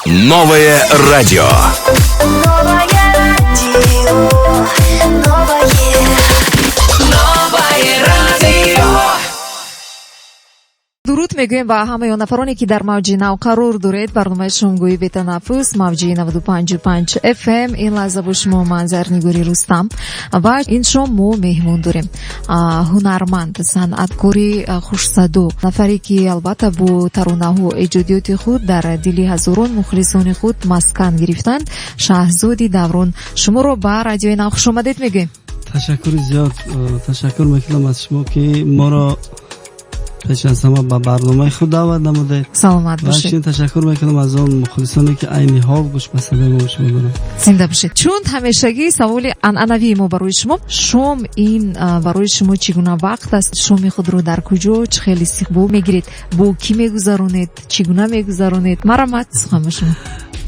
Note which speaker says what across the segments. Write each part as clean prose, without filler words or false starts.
Speaker 1: Новое радио.
Speaker 2: Новое радио, новое,
Speaker 3: Новое радио.
Speaker 4: Дуруд мегӯем ба ҳамаи он нафароне, ки дар мавҷи нав қарор доред. Барномаи шомгоҳи бетанаффус, мавҷи 95,5 FM. Ин лаҳза бо шумо ман, Зарнигори Рустам, ва ин шом мо меҳмон дорем. Ҳунарманд, санъаткори хушсадо, нафаре, ки албатта бо таронаҳо, эҷодиёти худ дар дили ҳазорон мухлисони худ маскан гирифтанд, Шаҳзоди Даврон. Шуморо ба радиои нав хушомадед мегӯем.
Speaker 5: Ташаккури зиёд, ташаккур мекунам аз шумо, ки моро пеш аз ҳама ба барномаи худ даъват намудед.
Speaker 4: Саломат
Speaker 5: ва
Speaker 4: бошед.
Speaker 5: Ҳамчунин ташаккур мекунам аз он мухлисоне, ки айни ҳол гӯш ба садои мо шумо доранд.
Speaker 4: Зинда бошед. Чун ҳамешагӣ, саволи анъанавии мо барои шумо: шом ин барои шумо чӣ гуна вақт аст? Шоми худро дар куҷо, чӣ хел истиқбол мегиред, бо кӣ мегузаронед, чӣ гуна мегузаронед? Марҳамат, сухан ба шумо.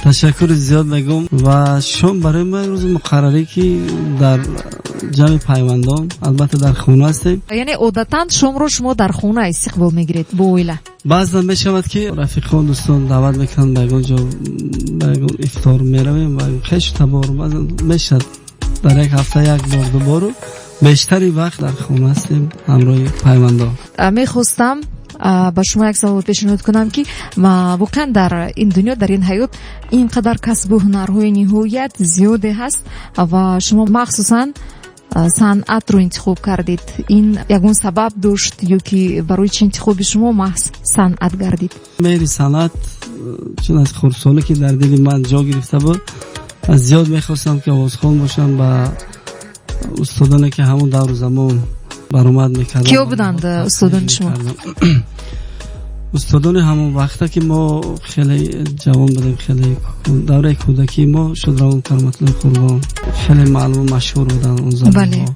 Speaker 5: Ташаккури зиёд мегӯм. Ва шом барои мо як рӯзи муқаррарӣ, ки дар ҷамъи пайвандон, албатта, дар хона ҳастем.
Speaker 4: Яъне одатан шомро шумо дар хона истиқбол мегиред бо оила?
Speaker 5: Баъзан мешавад, ки рафиқон, дӯстон даъват мекунанд ба ягон ҷо, ба ягон ифтор меравем ва хешу табор. Баъзан мешавад дар як ҳафта як бор, ду бору бештари вақт дар хона ҳастем ҳамроҳи пайвандон.
Speaker 4: Мехостам ба шумо як савол пешниҳод кунам, ки воқеан дар ин дунё, дар ин ҳаёт ин қадар касбу ҳунарҳои ниҳоят зиёде ҳаст ва шумо махсусан санъатро интихоб кардед. Ин ягон сабаб дошт ё ки барои чӣ интихоби шумо маҳз санъат гардид?
Speaker 5: Меҳри санъат чун аз хурдсолӣ ки дар дили ман ҷо гирифта буд, аз зиёд мехостам, ки овозхон бошам. Ба устодоне, ки ҳамон давру замон баромад мекарданд.
Speaker 4: Киё буданд устодони шумо?
Speaker 5: Устодони ҳамон вақта, ки мо хеле ҷавон будем, хеле давраи кӯдакии мо, шодравон Кароматуллои Қурбон хеле маълуму машҳур буданд он замонҳо.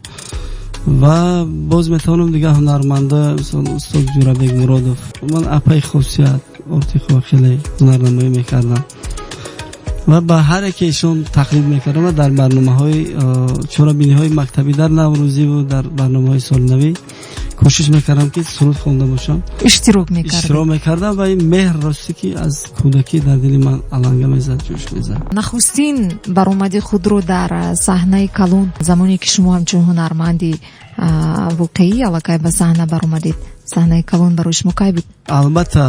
Speaker 5: Ва боз метавонам дигар ҳунарманда, мисол, устод Ҷурабек Муродов, ман апаи Хусият Ортиқова хеле ҳунарнамоӣ мекардам ва ба ҳар яке ишон тақлид мекардам ва дар барномаҳои чорабиниҳои мактабӣ, дар наврӯзиву дар барномаҳои солнавӣ кӯшиш мекардам, ки суруд хонда бошам.
Speaker 4: Иштирок мекардед?
Speaker 5: Иштирок мекардам ва ин меҳр, рости, ки аз кӯдакӣ дар дили ман аланга мезад, ҷӯш мезад.
Speaker 4: Нахустин баромади худро дар саҳнаи калон, замоне ки шумо ҳамчун ҳунарманди воқеӣ аллакай ба саҳна баромадед, саҳнаи калон барои шумо кай буд?
Speaker 5: Албатта,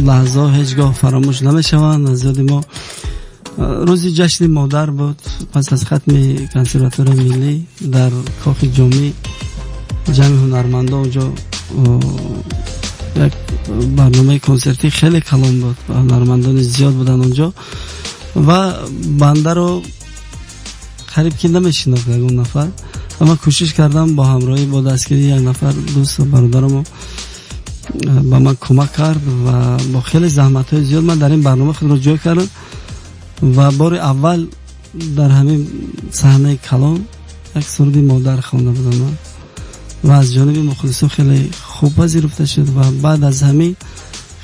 Speaker 5: лаҳзаҳо ҳеҷ гоҳ фаромӯш намешаванд аз ёди мо. Рӯзи ҷашни модар буд, пас аз хатми консерваторияи миллӣ дар кохи ҷомӣ ҷамъи ҳунармандон онҷо як барномаи консертӣ хеле калон буд ва ҳунармандони зиёд буданд онҷо ва бандаро қариб ки намешинохт ягон нафар. Ва ман кӯшиш кардам бо ҳамроҳӣ, бо дастгирии як нафар дӯст ва бародарамо ба ман кӯмак кард ва бо хеле заҳматҳои зиёд ман дар ин барнома худро ҷой кардам ва бори аввал дар ҳамин саҳнаи калон як суруди модар хонда будам ман ва аз ҷониби мухлисон хеле хуб пазируфта шуд. Ва баъд аз ҳамин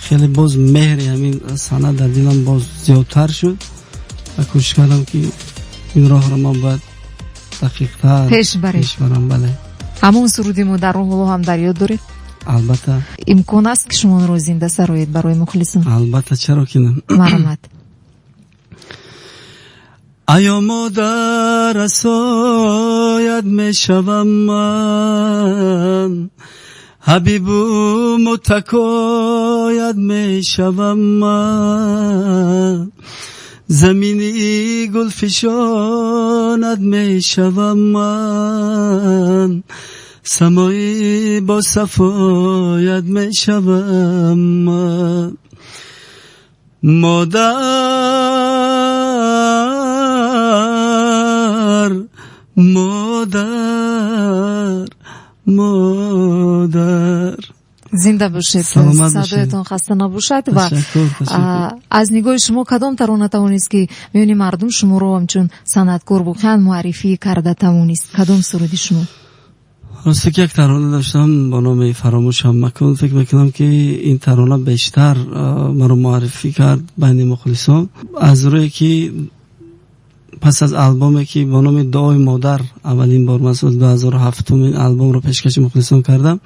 Speaker 5: хеле боз меҳри ҳамин санъат дар дилам боз зиёдтар шуд ва кӯшиш кардам, ки ин роҳро ман бояд дақиқтар
Speaker 4: пеш баред.
Speaker 5: Пеш барам, бале.
Speaker 4: Ҳамон суруди модарро ҳоло ҳам дар ёд доред?
Speaker 5: Албатта.
Speaker 4: Имкон аст, ки шумо онро зинда сароед барои мухлисон?
Speaker 5: Албатта, чаро ки на.
Speaker 4: Марҳамат.
Speaker 5: Аё модар, асоят мешавам ман, ҳабибу мутакоят мешавам ман, замини гулфишонат мешавам ман, самои бо сафоят мешавам ман. Модар, модар, модар.
Speaker 4: Зинда бошед.
Speaker 5: Саломат бошед.
Speaker 4: Садоятон хаста набошад ва
Speaker 5: Ташаккур, ташаккур.
Speaker 4: Аз нигоҳи шумо кадом тарона тавонист, ки миёни мардум шуморо ҳамчун санъаткор воқеан муаррифӣ карда тавонист? Кадом суруди шумо?
Speaker 5: Росте, ки як тарона доштам бо номи «Фаромӯшам макун». Фикр мекунам, ки ин тарона бештар маро муаррифӣ кард байни мухлисон, аз рӯе ки пас аз албоме, ки бо номи «Дуои модар» аввалин бор ман соли 2007 ин албомро пешкаши мухлисон кардам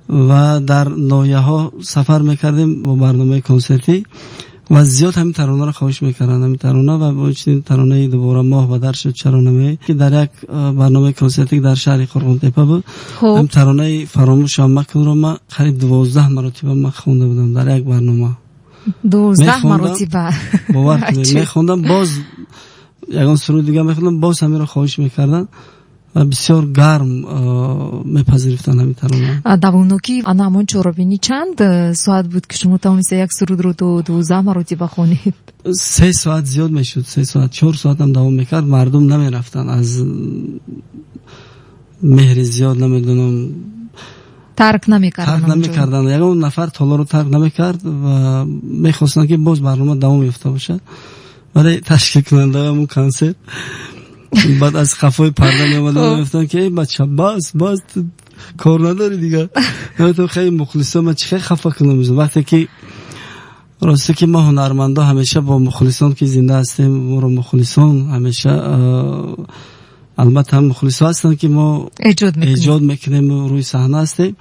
Speaker 5: ва дар ноҳияҳо сафар мекардем бо барномаи консертӣ. Ва зиёд ҳамин таронаро хоҳиш мекарданд, ҳамин тарона ва бо инчунин таронаи дубора моҳ ба дар шуд чаро намеоӣ, ки дар як барномаи консертӣ дар шаҳри Қурғонтеппа буд. Ҳамин таронаи фаромӯшам макунро ман қариб 12 маротиба ман хонда будам дар як барнома.
Speaker 4: 12 маротиба.
Speaker 5: Бовар кунед, мехондам, боз ягон суруди дигар мехондам, боз ҳаминро хоҳиш мекарданд ва бисёр гарм мепазируфтанд ҳамин тарона.
Speaker 4: Давомнокӣ ана ҳамон чорабинӣ чанд соат буд, ки шумо тавонистед як сурудро то 12 маротиба хонед?
Speaker 5: 3 соат зиёд мешуд, 3 соат, 4 соат ҳам давом мекард. Мардум намерафтанд аз меҳри зиёд, намедонам,
Speaker 4: тарк намекарданд.
Speaker 5: Тарк намекарданд, ягон нафар толорро тарк намекард ва мехостанд, ки боз барнома давом ёфта бошад. Вале ташкилкунандаи ҳамон консерт баъд аз қафои парда меомаданд, мегуфтанд, ки эй бача, бас, бас, кор надорӣ дигар. Мегуфтам, хеле мухлисон ман чӣ хел хафа кунам? Вақте ки росте ки мо ҳунармандо ҳамеша бо мухлисон ки зинда ҳастем, моро мухлисон ҳамеша, албатта ҳам мухлисо ҳастанд, ки мо
Speaker 4: эҷод мекунем,
Speaker 5: эҷод мекунем, рӯи саҳна ҳастем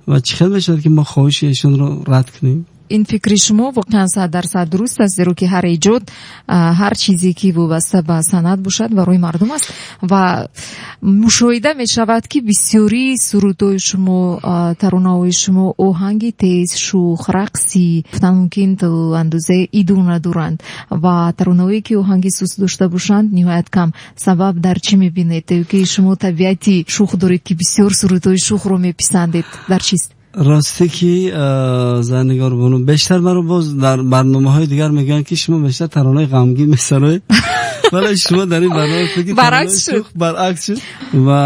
Speaker 5: ва чӣ хел мешавад, ки мо хоҳиши эшонро рад кунем?
Speaker 4: Ин фикри шумо воқеан 100% дуруст аст, зеро ки ҳар эҷод, ҳар чизе ки вобаста ба санъат бошад, барои мардум аст. Ва мушоҳида мешавад, ки бисёри сурудҳои шумо, таронаҳои шумо оҳанги тез, шӯх, рақсӣ, гуфтан мумкин то андозаи идона доранд ва таронаҳое ки оҳанги суст дошта бошанд, ниҳоят кам. Сабаб дар чӣ мебинед? Ки шумо табиати шӯх доред, ки бисёр сурудҳои шӯхро меписандед, дар чист?
Speaker 5: Росте ки, Зарнигор бону, бештар маро боз дар барномаҳои дигар мегӯянд, ки шумо бештар таронаи ғамгин месароед, вале шумо дар ин барнома фикри
Speaker 4: баръакс шуд.
Speaker 5: Баръакс шуд. Ва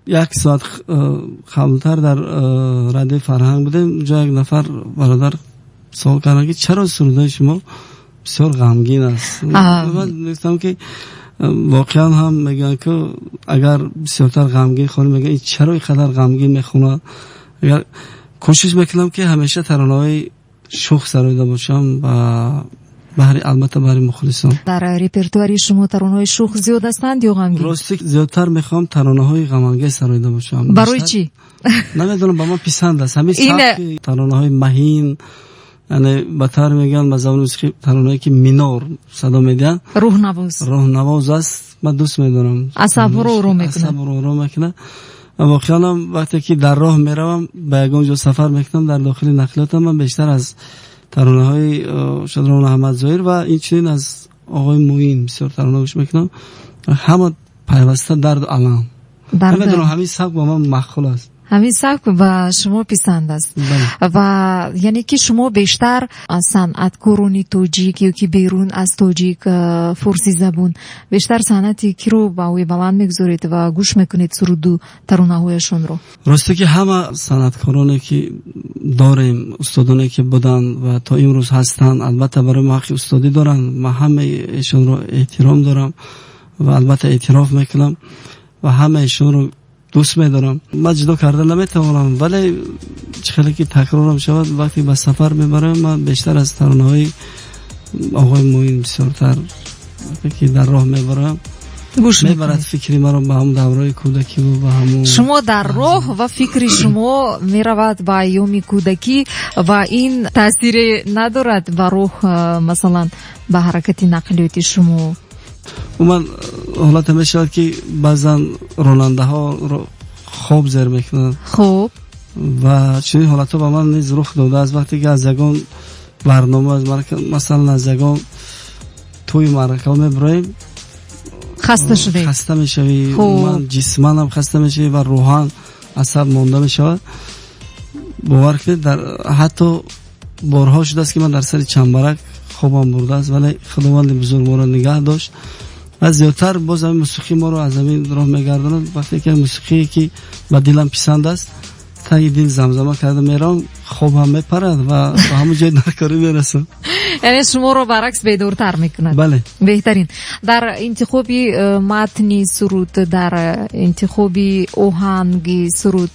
Speaker 5: як соат қаблтар дар радиои Фарҳанг будем, онҷо як нафар бародар савол карданд, ки чаро сурудҳои шумо бисёр ғамгин аст. Ман гуфтам, ки воқеан ҳам мегӯянд, ки агар бисёртар ғамгин хонӣ, мегӯянд, ин чаро ин қадар ғамгин мехонад. Агар кӯшиш мекунам, ки ҳамеша таронаҳои шӯх сароида бошам ва баҳри, албатта, баҳри мухлисон.
Speaker 4: Дар репертуари шумо таронаҳои шӯх зиёд ҳастанд ё ғамгин?
Speaker 5: Рости, зиёдтар мехоҳам таронаҳои ғамангез сароида бошам.
Speaker 4: Барои чӣ?
Speaker 5: Намедонам, ба ман писанд аст ҳамин сабки таронаҳои маҳин, яъне ба тавр мегӯянд ба забони мусиқӣ, таронаҳое ки минор садо медиҳанд.
Speaker 4: Рӯҳнавоз.
Speaker 5: Рӯҳнавоз аст, ман дӯст медорам.
Speaker 4: Асабро ором мекунад.
Speaker 5: Асабро ором мекунад. Воқеан ҳам вақте ки дар роҳ меравам, ба ягон ҷо сафар мекунам, дар дохили нақлиётам ман бештар аз таронаҳои шодравон Аҳмад Зоҳир ва инчунин аз оғои Муин бисёр тарона гӯш мекунам. Ҳама пайваста дарду алам. Намедонам, ҳамин сабк ба ман маъқул аст.
Speaker 4: Ҳамин сабк ба шумо писанд аст. Ва яъне ки шумо бештар аз санъаткорони тоҷик ё ки берун аз тоҷик, форсӣ забон, бештар санъати киро ба ӯи баланд мегузоред ва гӯш мекунед суруду таронаҳояшонро?
Speaker 5: Росте ки ҳама санъаткороне ки дорем, устодоне ки буданд ва то имрӯз ҳастанд, албатта барои мо ҳаққи устодӣ доранд. Ман ҳамаи эшонро эҳтиром дорам ва албатта эътироф мекунам ва ҳамаи эшонро дӯст медорам. Ман ҷудо карда наметавонам, вале чӣ хеле ки такрорам шавад, вақте ба сафар мебарам, ман бештар аз таронаҳои оғои Муин бисёртар, вақте ки дар роҳ мебарам,
Speaker 4: гӯш
Speaker 5: мебарад фикри маро ба ҳамон давраи кӯдакиву ба ҳамон
Speaker 4: Шумо дар роҳ ва фикри шумо меравад ба айёми кӯдакӣ ва ин таъсире надорад ба роҳ, масалан, ба ҳаракати нақлиёти шумо?
Speaker 5: Умуман ҳолате мешавад, ки баъзан ронандаҳо хоб зер мекунанд. Ва чунин ҳолатҳо ба ман низ рух додааст, вақте ки аз ягон барнома, масалан, аз ягон тӯи маъракаҳо мебироем,
Speaker 4: хаста шудед.
Speaker 5: Хаста мешавӣ, ман ҷисманам хаста мешавӣ ва рӯҳан асаб монда мешавад. Бовар кунед, дар ҳатто борҳо шудааст, ки ман дар сари чамбарак хобам бурдааст, вале Худованди бузург моро нигаҳ дошт. Ва зиёдтар боз ҳамин мусиқӣ моро аз ҳамин роҳ мегардонад. Вақте ки мусиқие ки ба дилам писанд аст, таги дил замзама карда меравам, хобам мепарад ва ба ҳамон ҷои даркорӣ мерасам.
Speaker 4: Яъне шуморо баръакс бедортар мекунад.
Speaker 5: Бале.
Speaker 4: Беҳтарин. Дар интихоби матни суруд, дар интихоби оҳанги суруд,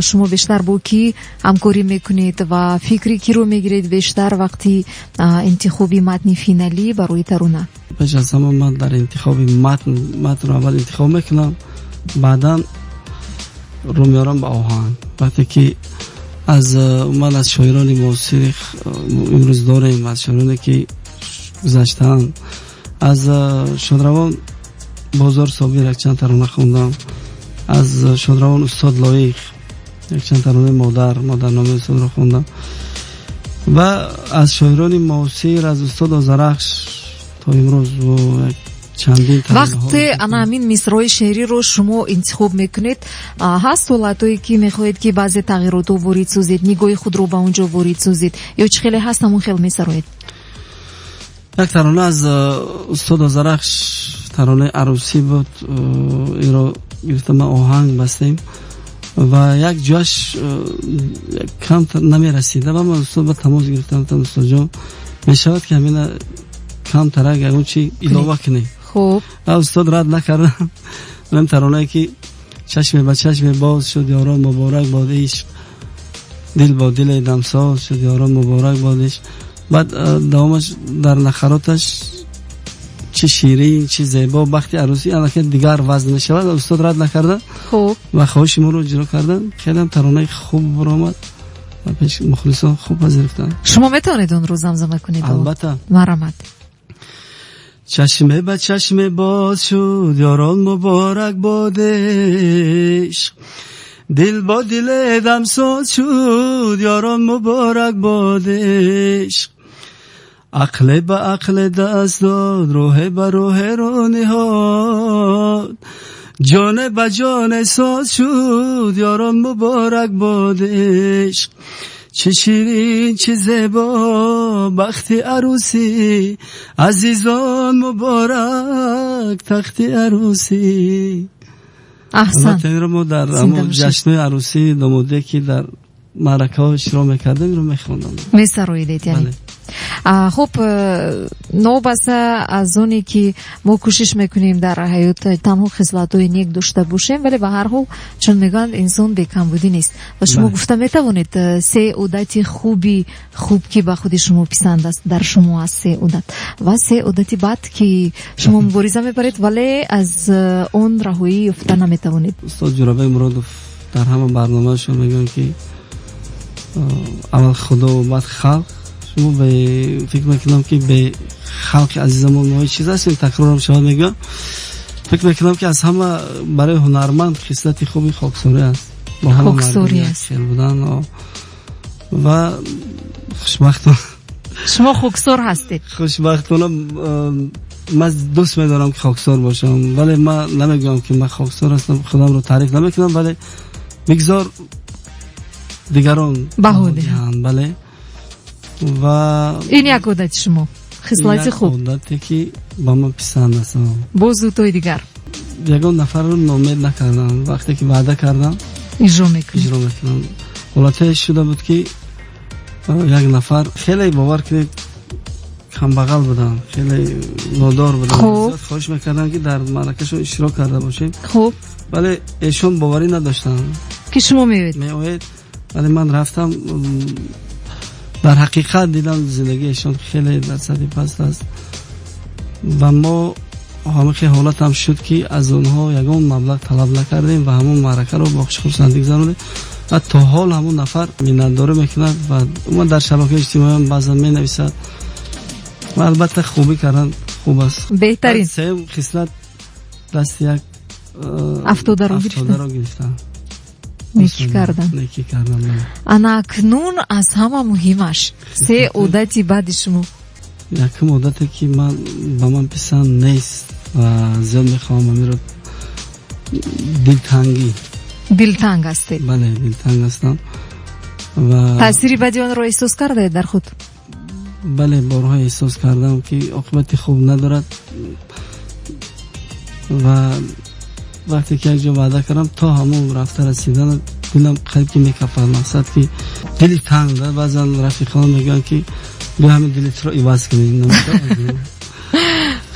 Speaker 4: шумо бештар бо кӣ ҳамкорӣ мекунед ва фикри киро мегиред бештар вақти интихоби матни финалӣ барои тарона?
Speaker 5: Пеш аз ҳама ман дар интихоби матн, матнро аввал интихоб мекунам, баъдан рӯ меорам ба оҳанг. Вақте ки Аз ман аз шоирони муосири имрӯз дорем, аз шоироне ки гузаштаанд, аз шодравон Бозор Собир якчанд тарона хондам, аз шодравон устод Лоиқ якчанд таронаи модар, модарномаи устодро хондам ва аз шоирони муосир аз устод Озарахш то имрӯз чандин
Speaker 4: вақте ана ҳамин мисраи шеъриро шумо интихоб мекунед, ҳаст ҳолатҳое ки мехоҳед ки баъзе тағйиротҳо ворид созед, нигоҳи худро ба он ҷо ворид созед, ё чӣ хеле ҳаст ҳамон хел месароед?
Speaker 5: Як тарона аз устод Озарахш, таронаи арӯсӣ буд, инро гирифта ман оҳанг бастем ва як ҷояш кам намерасида ва ман устод ба тамос гирифтам, гуфтам устодҷон, мешавад ки ҳамина камтарак ягон чи илова кунем?
Speaker 4: Хуб.
Speaker 5: Устод рад накардам. Ҳамин таронае ки чашме ба чашме боз шуд, ёрон муборак бод ишқ, дил бо диле дамсоз шуд, ёрон муборак бод ишқ. Баъд давомаш дар нахароташ чӣ ширин, чӣ зебо бахти арӯсӣ, аллакай дигар вазн мешавад. Устод рад накарда
Speaker 4: хуб
Speaker 5: ва хоҳиши моро иҷро карданд. Хелеам таронаи хуб баромад ва пеш мухлисон хуб пазируфтанд.
Speaker 4: Шумо метавонед онро замзама кунед?
Speaker 5: Албатта.
Speaker 4: Марҳамат.
Speaker 5: Чашме ба чашме боз шуд, ёрон муборак бод ишқ, дил бо диле дамсоз шуд, ёрон муборак бод ишқ, ақле ба ақле даст дод, рӯҳе ба рӯҳе рӯ ниҳод, ҷоне ба ҷоне соз шуд, ёрон муборак бод ишқ, чӣ ширин, чӣ зебо бахти арӯсӣ, азизон муборак тахти арӯсӣ.
Speaker 4: Аҳсан.
Speaker 5: Албатта инро мо дар ҳамон ҷашнҳои арӯсӣ, домодие ки дар маъракаҳо иштирок мекардем, инро мехондам.
Speaker 4: Месароидед, яъне? Хуб, новобаста аз оне ки мо кӯшиш мекунем дар ҳаёт танҳо хислатҳои нек дошта бошем, вале ба ҳар ҳол, чун мегӯянд, инсон бекамбудӣ нест. Ва шумо гуфта метавонед се одати хуби хуб, ки ба худи шумо писанд аст, дар шумо аст се одат, ва се одати бад, ки шумо мубориза мебаред, вале аз он раҳоӣ ёфта наметавонед.
Speaker 5: Устод Ҷӯрабек Муродов дар ҳама барномаашон мегӯянд, ки аввал Худо баъд халқ. Шумо фикр мекунам, ки бе халқи азизамон мо ҳеҷ чиз ҳастем, такрорам шавад мегӯям. Фикр мекунам, ки аз ҳама барои ҳунарманд хислати хуби хоксорӣ аст. Бо ҳама
Speaker 4: хоксорӣ
Speaker 5: мардум
Speaker 4: аст.
Speaker 5: якхел будан ва хушбахтона.
Speaker 4: Шумо хоксор ҳастед.
Speaker 5: Хушбахтона, ман дӯст медорам, ки хоксор бошам, вале ман намегӯям, ки ман хоксор ҳастам, худамро таъриф намекунам, вале бигзор дигарон
Speaker 4: баҳо
Speaker 5: диҳанд, бале. Ва
Speaker 4: ин як одати шумо, хислати
Speaker 5: як
Speaker 4: хуб.
Speaker 5: Одате ки ба ман писанд аст.
Speaker 4: Боз дутои дигар.
Speaker 5: Ягон нафарро ноумед накардам. Вақте ки ваъда кардам,
Speaker 4: иҷро мекунед.
Speaker 5: Иҷро мекунам. Ҳолатое шуда буд, ки як нафар, хеле, бовар кунед, камбағал будам, хеле нодор будам. Зиёд хоҳиш мекардам, ки дар маъракашон иштирок карда бошем. Вале эшон боварӣ надоштанд,
Speaker 4: ки шумо меоед.
Speaker 5: Меоед. Вале ман рафтам, дар ҳақиқат дидам, зиндагии эшон хеле дар сатҳи паст аст ва мо ҳамин ҳолатам шуд, ки аз онҳо ягон маблағ талаб накардем ва ҳамон маъракаро бо хушхурсандӣ гузаронидем ва то ҳол ҳамон нафар миннатдорӣ мекунад ва умуман дар шабакаи иҷтимоиам баъзан менависад ва албатта хубӣ кардан хуб аст.
Speaker 4: Беҳтарин.
Speaker 5: Сеюм хислат, дасти як
Speaker 4: афтодаро гирифтан.
Speaker 5: Афтодаро гирифтан.
Speaker 4: Некӣ кардан.
Speaker 5: Некӣ кардан, бале.
Speaker 4: Ана акнун аз ҳама муҳимаш се одати бади шумо.
Speaker 5: Якум одате, ки ба ман писанд нест ва зиёд мехоҳам амиро, дилтангӣ.
Speaker 4: Дилтанг ҳастед?
Speaker 5: Бале, дилтанг ҳастам ва
Speaker 4: таъсири бади онро эҳсос кардаед дар худ?
Speaker 5: Бале, борҳо эҳсос кардам, ки оқибати хуб надорад ва вақте ки як ҷо ваъда кардам, то ҳамон рафта расидан дилам қариб ки мекафад. Мақсад ки дили танг. Баъзан рафиқон мегӯянд, ки биё ҳамин дили туро иваз кунем.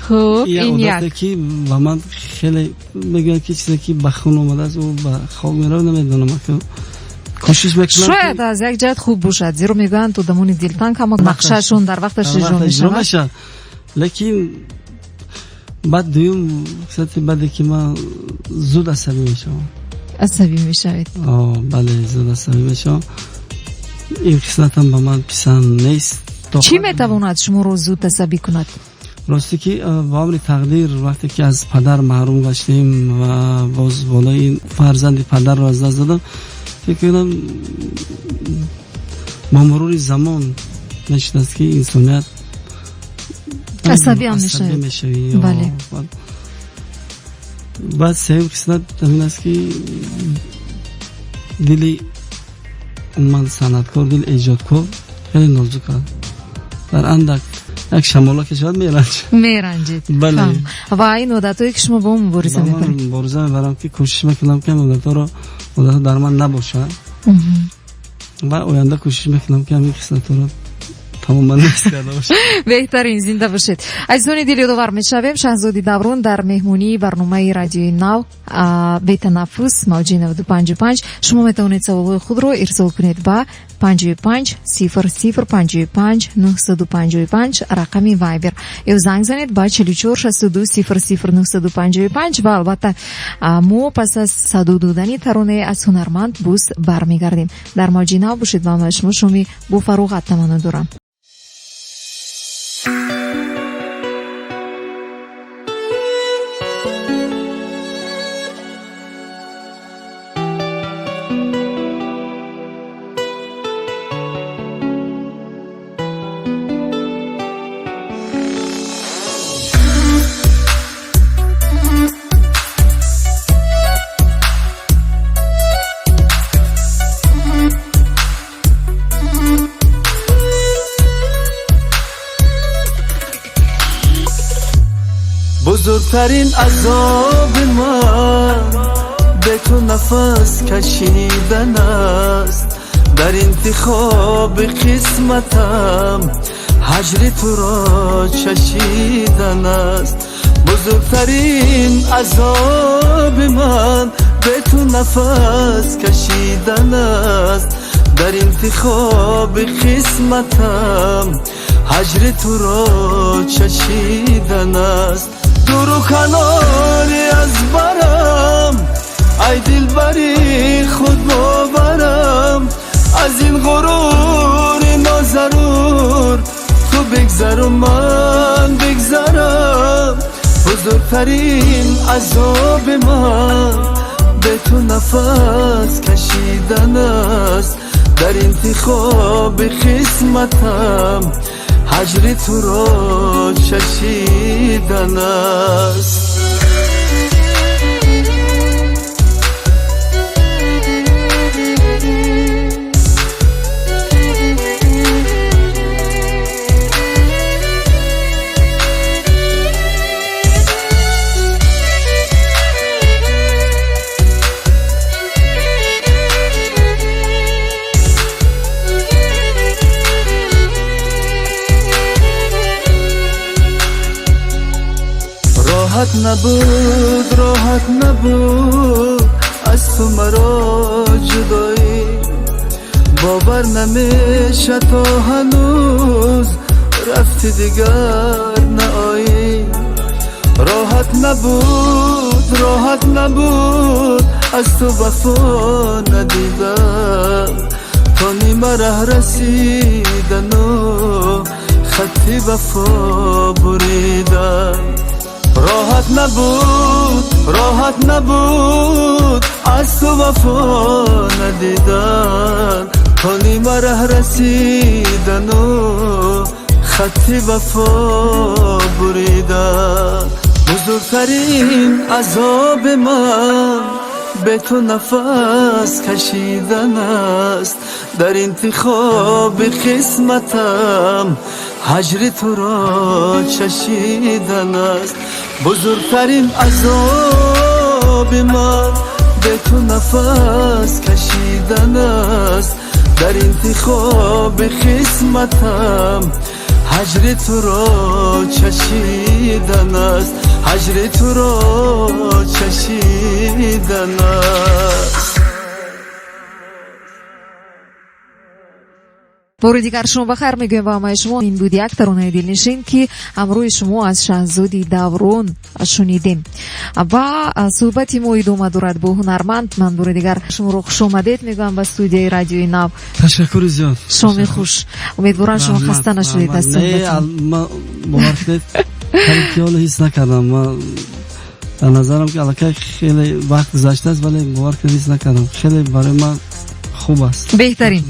Speaker 4: Хуб,
Speaker 5: як
Speaker 4: ин як.
Speaker 5: Одате, ки ба ман хеле мегӯянд, ки чизе ки ба хун омадааст, ӯ ба хок меравад, намедонам, кӯшиш мекунам.
Speaker 4: Шояд аз як ҷиҳат хуб бошад, зеро мегӯянд, одамони дилтанг ҳама нақшаашон дар вақташ иҷро
Speaker 5: иҷро
Speaker 4: мешавад.
Speaker 5: Мешавад, лекин баъд дуюм хислати баде, ки ман зуд асабӣ мешавам.
Speaker 4: Асабӣ мешавед?
Speaker 5: Бале, зуд асабӣ мешавам. Ин хислатам ба ман писанд нест.
Speaker 4: Чӣ метавонад шуморо зуд асабӣ кунад?
Speaker 5: Росте ки, ба амри тақдир, вақте ки аз падар маҳрум гаштем ва боз болои фарзанди падарро аз даст додам, фикр кунам, бо мурури замон мешудааст, ки инсоният
Speaker 4: асабиам мешавад.
Speaker 5: Мешавӣ.
Speaker 4: Бале.
Speaker 5: Баъд сеюм хислат ҳамин аст, ки дили умуман санъаткор, дили эҷодкор хеле нозук аст. Дар андак як шамола ки шавад, меранҷад.
Speaker 4: Меранҷед.
Speaker 5: Бале.
Speaker 4: Ва ин одатҳое, ки шумо бо он мубориза мебаред?
Speaker 5: Мубориза мебарам, ки кӯшиш мекунам, ки одатҳоро, одатҳо дар ман набошад, ва оянда кӯшиш мекунам, ки ҳамин хислатҳоро тамоман нест карда бошам.
Speaker 4: Беҳтарин, зинда бошед. Азизони дил, ёдовар мешавем, Шаҳзоди Даврон дар меҳмонии барномаи Радиои Нав «Бетанаффус», мавҷи 95,5. Шумо метавонед саволҳои худро ирсол кунед ба 55 00 55 955, рақами Вайбер, ё занг занед ба 44 62 00 955. Ва албатта, мо пас аз садо додани таронае аз ҳунарманд боз бармегардем. Дар мавҷи Нав бошед ва ман шумо шоми бофароғат таманно дорам.
Speaker 3: Бузургтарин азоби ман бе ту нафас кашидан аст. Дар интихоби қисматам ҳаҷри туро чашидан аст. Бузургтарин азоби ман бе ту нафас кашидан аст. Дар интихоби қисматам ҳаҷри туро чашидан аст. Дуру канори аз барам, ай дилбари худ боварам, аз ин ғурури нозарур ту бигзару ман бигзарам. Бузургтарин азоби ман бе ту нафас кашидан аст. Дар интихоби қисматам ҳаҷри туро чашидан аст. Роҳат набуд, роҳат набуд аз ту маро ҷудоӣ. Бовар намеша, то ҳанӯз рафти, дигар наоӣ. Роҳат набуд, роҳат набуд аз ту вафо надидам. То нима раҳ расидану хатти вафо буридам. Роҳат набуд, роҳат набуд аз ту вафо надидан. То нима раҳ расидану хатти вафо буридан. Бузургтарин азоби ман бе ту нафас кашидан аст. Дар интихоби қисматам ҳаҷри туро чашидан аст. Бузургтарин азоби ман бе ту нафас кашидан аст. Дар интихоби қисматам ҳаҷри туро чашидан аст. Ҳаҷри туро чашидан аст.
Speaker 4: Бори дигар шумо бахайр мегӯем ба ҳамаи шумо. Ин буд як таронаи дилнишин, ки ҳамроҳи шумо аз Шаҳзоди Даврон шунидем. Ва суҳбати мо идома дорад бо ҳунарманд. Ман бори дигар шуморо хушомадед мегӯям ба студияи Радиои Нав.
Speaker 5: Ташаккури зиёд.
Speaker 4: Шоми хуш. Умедворам, шумо хаста нашудед аз суҳбати.
Speaker 5: Ман, бовар кунед, қариб ки ҳоло ҳис накардам. Ман дар назарам ки аллакай хеле вақт гузаштааст, вале, бовар кунед, ҳис накардам. Хеле барои ман хуб аст.
Speaker 4: Беҳтарин.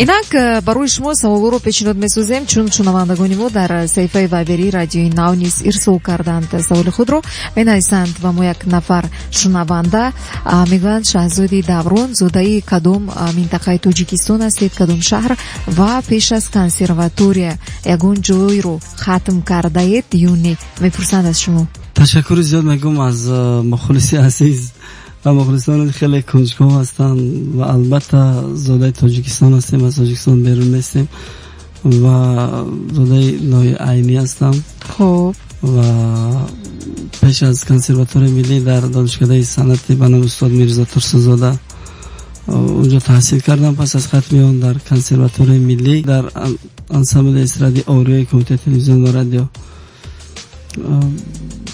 Speaker 4: Инак барои шумо саволҳоро пешниҳод месозем, чун шунавандагони мо дар саҳифаи Вайбери Радиои Нав низ ирсол карданд саволи худро. Менависанд ба мо як нафар шунаванда, мегӯянд: Шаҳзоди Даврон, зодаи кадом минтақаи Тоҷикистон ҳастед, кадом шаҳр, ва пеш аз консерватория ягон ҷойро хатм кардаед ё не, мепурсанд аз шумо.
Speaker 5: Ташаккури зиёд мегӯм аз мухлиси азиз ва мухлисон хеле кунҷков ҳастанд. Ва албатта, зодаи Тоҷикистон ҳастем, аз Тоҷикистон берун нестем ва зодаи ноҳияи Айнӣ ҳастам. Ва пеш аз консерваторияи миллӣ дар Донишкадаи санъати ба номи устод Мирзо Турсунзода унҷо таҳсил кардам. Пас аз хатми он дар консерваторияи миллӣ дар ансамбли эстрадии Ориёи Кумитаи телевизион ва радио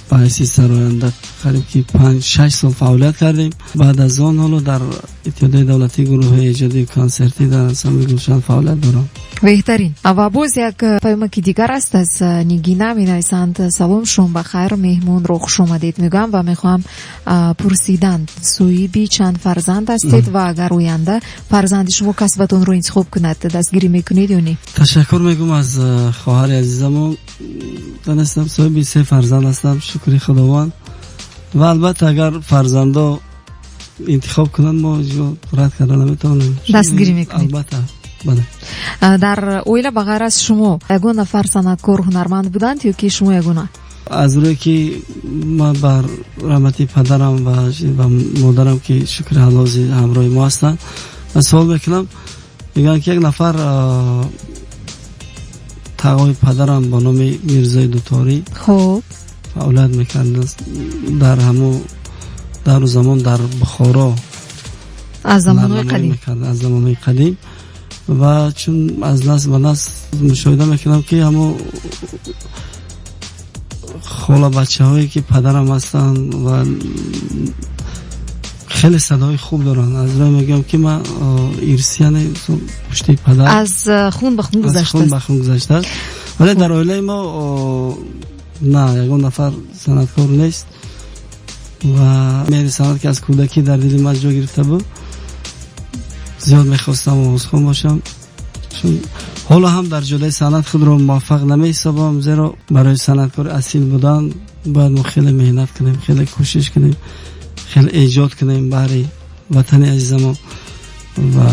Speaker 5: ба ҳайси сароянда қариб ки 5-6 сол фаъолият кардем. Баъд аз он ҳоло дар Иттиҳодияи давлатии гурӯҳҳои эҷодии консертӣ дар ансамбли Гулшан фаъолият дорам.
Speaker 4: Беҳтарин. Ва боз як паёмаки дигар аст аз Нигина. Менависанд: салом, шом бахайр, меҳмонро хушомадед мегӯям ва мехоҳам пурсидан, соҳиби чанд фарзанд ҳастед ва агар оянда фарзанди шумо касбатонро интихоб кунад, дастгирӣ мекунед ё не?
Speaker 5: Ташаккур мегӯм аз хоҳари азизамон. Донистам, соҳиби се фарзанд ҳастам, шукри Худованд. Ва албатта, агар фарзандо интихоб кунанд, мо рад карда наметавонем.
Speaker 4: Дастгирӣ мекунед?
Speaker 5: Албатта, бале.
Speaker 4: Дар оила ба ғайр аз шумо ягон нафар санъаткор, ҳунарманд буданд ё ки шумо ягона?
Speaker 5: Аз рӯе ки ман бар раҳмати падарам ва модарам, ки шукри ҳалози ҳамроҳи мо ҳастанд, ман суол мекунам, мегӯянд ки як нафар тағои падарам ба номи Мирзои Дуторӣ фаъолият мекард дар ҳамун давру замон дар Бухоро.
Speaker 4: Аз замонҳои қадим.
Speaker 5: Аз замонҳои қадим. Ва чун аз насл ба насл мушоҳида мекунам, ки ҳамун хола бачаҳое ки падарам ҳастанд ва хеле садои хуб доранд, аз рӯй мегӯям, ки ман ирсӣ, яъне пушти падар
Speaker 4: аз хун ба хун
Speaker 5: гузаштааст, хун ба хун гузаштааст. Вале дар оилаи мо на ягон нафар санъаткор нест. Ва меҳри санъат, ки аз кӯдакӣ дар дили ман ҷо гирифта буд, зиёд мехостам овозхон бошам. Чун ҳоло ҳам дар ҷодаи санъат худро муваффақ намеҳисобам, зеро барои санъаткори асил будан бояд мо хеле меҳнат кунем, хеле кӯшиш кунем, хеле эҷод кунем баҳри ватани азизамон ва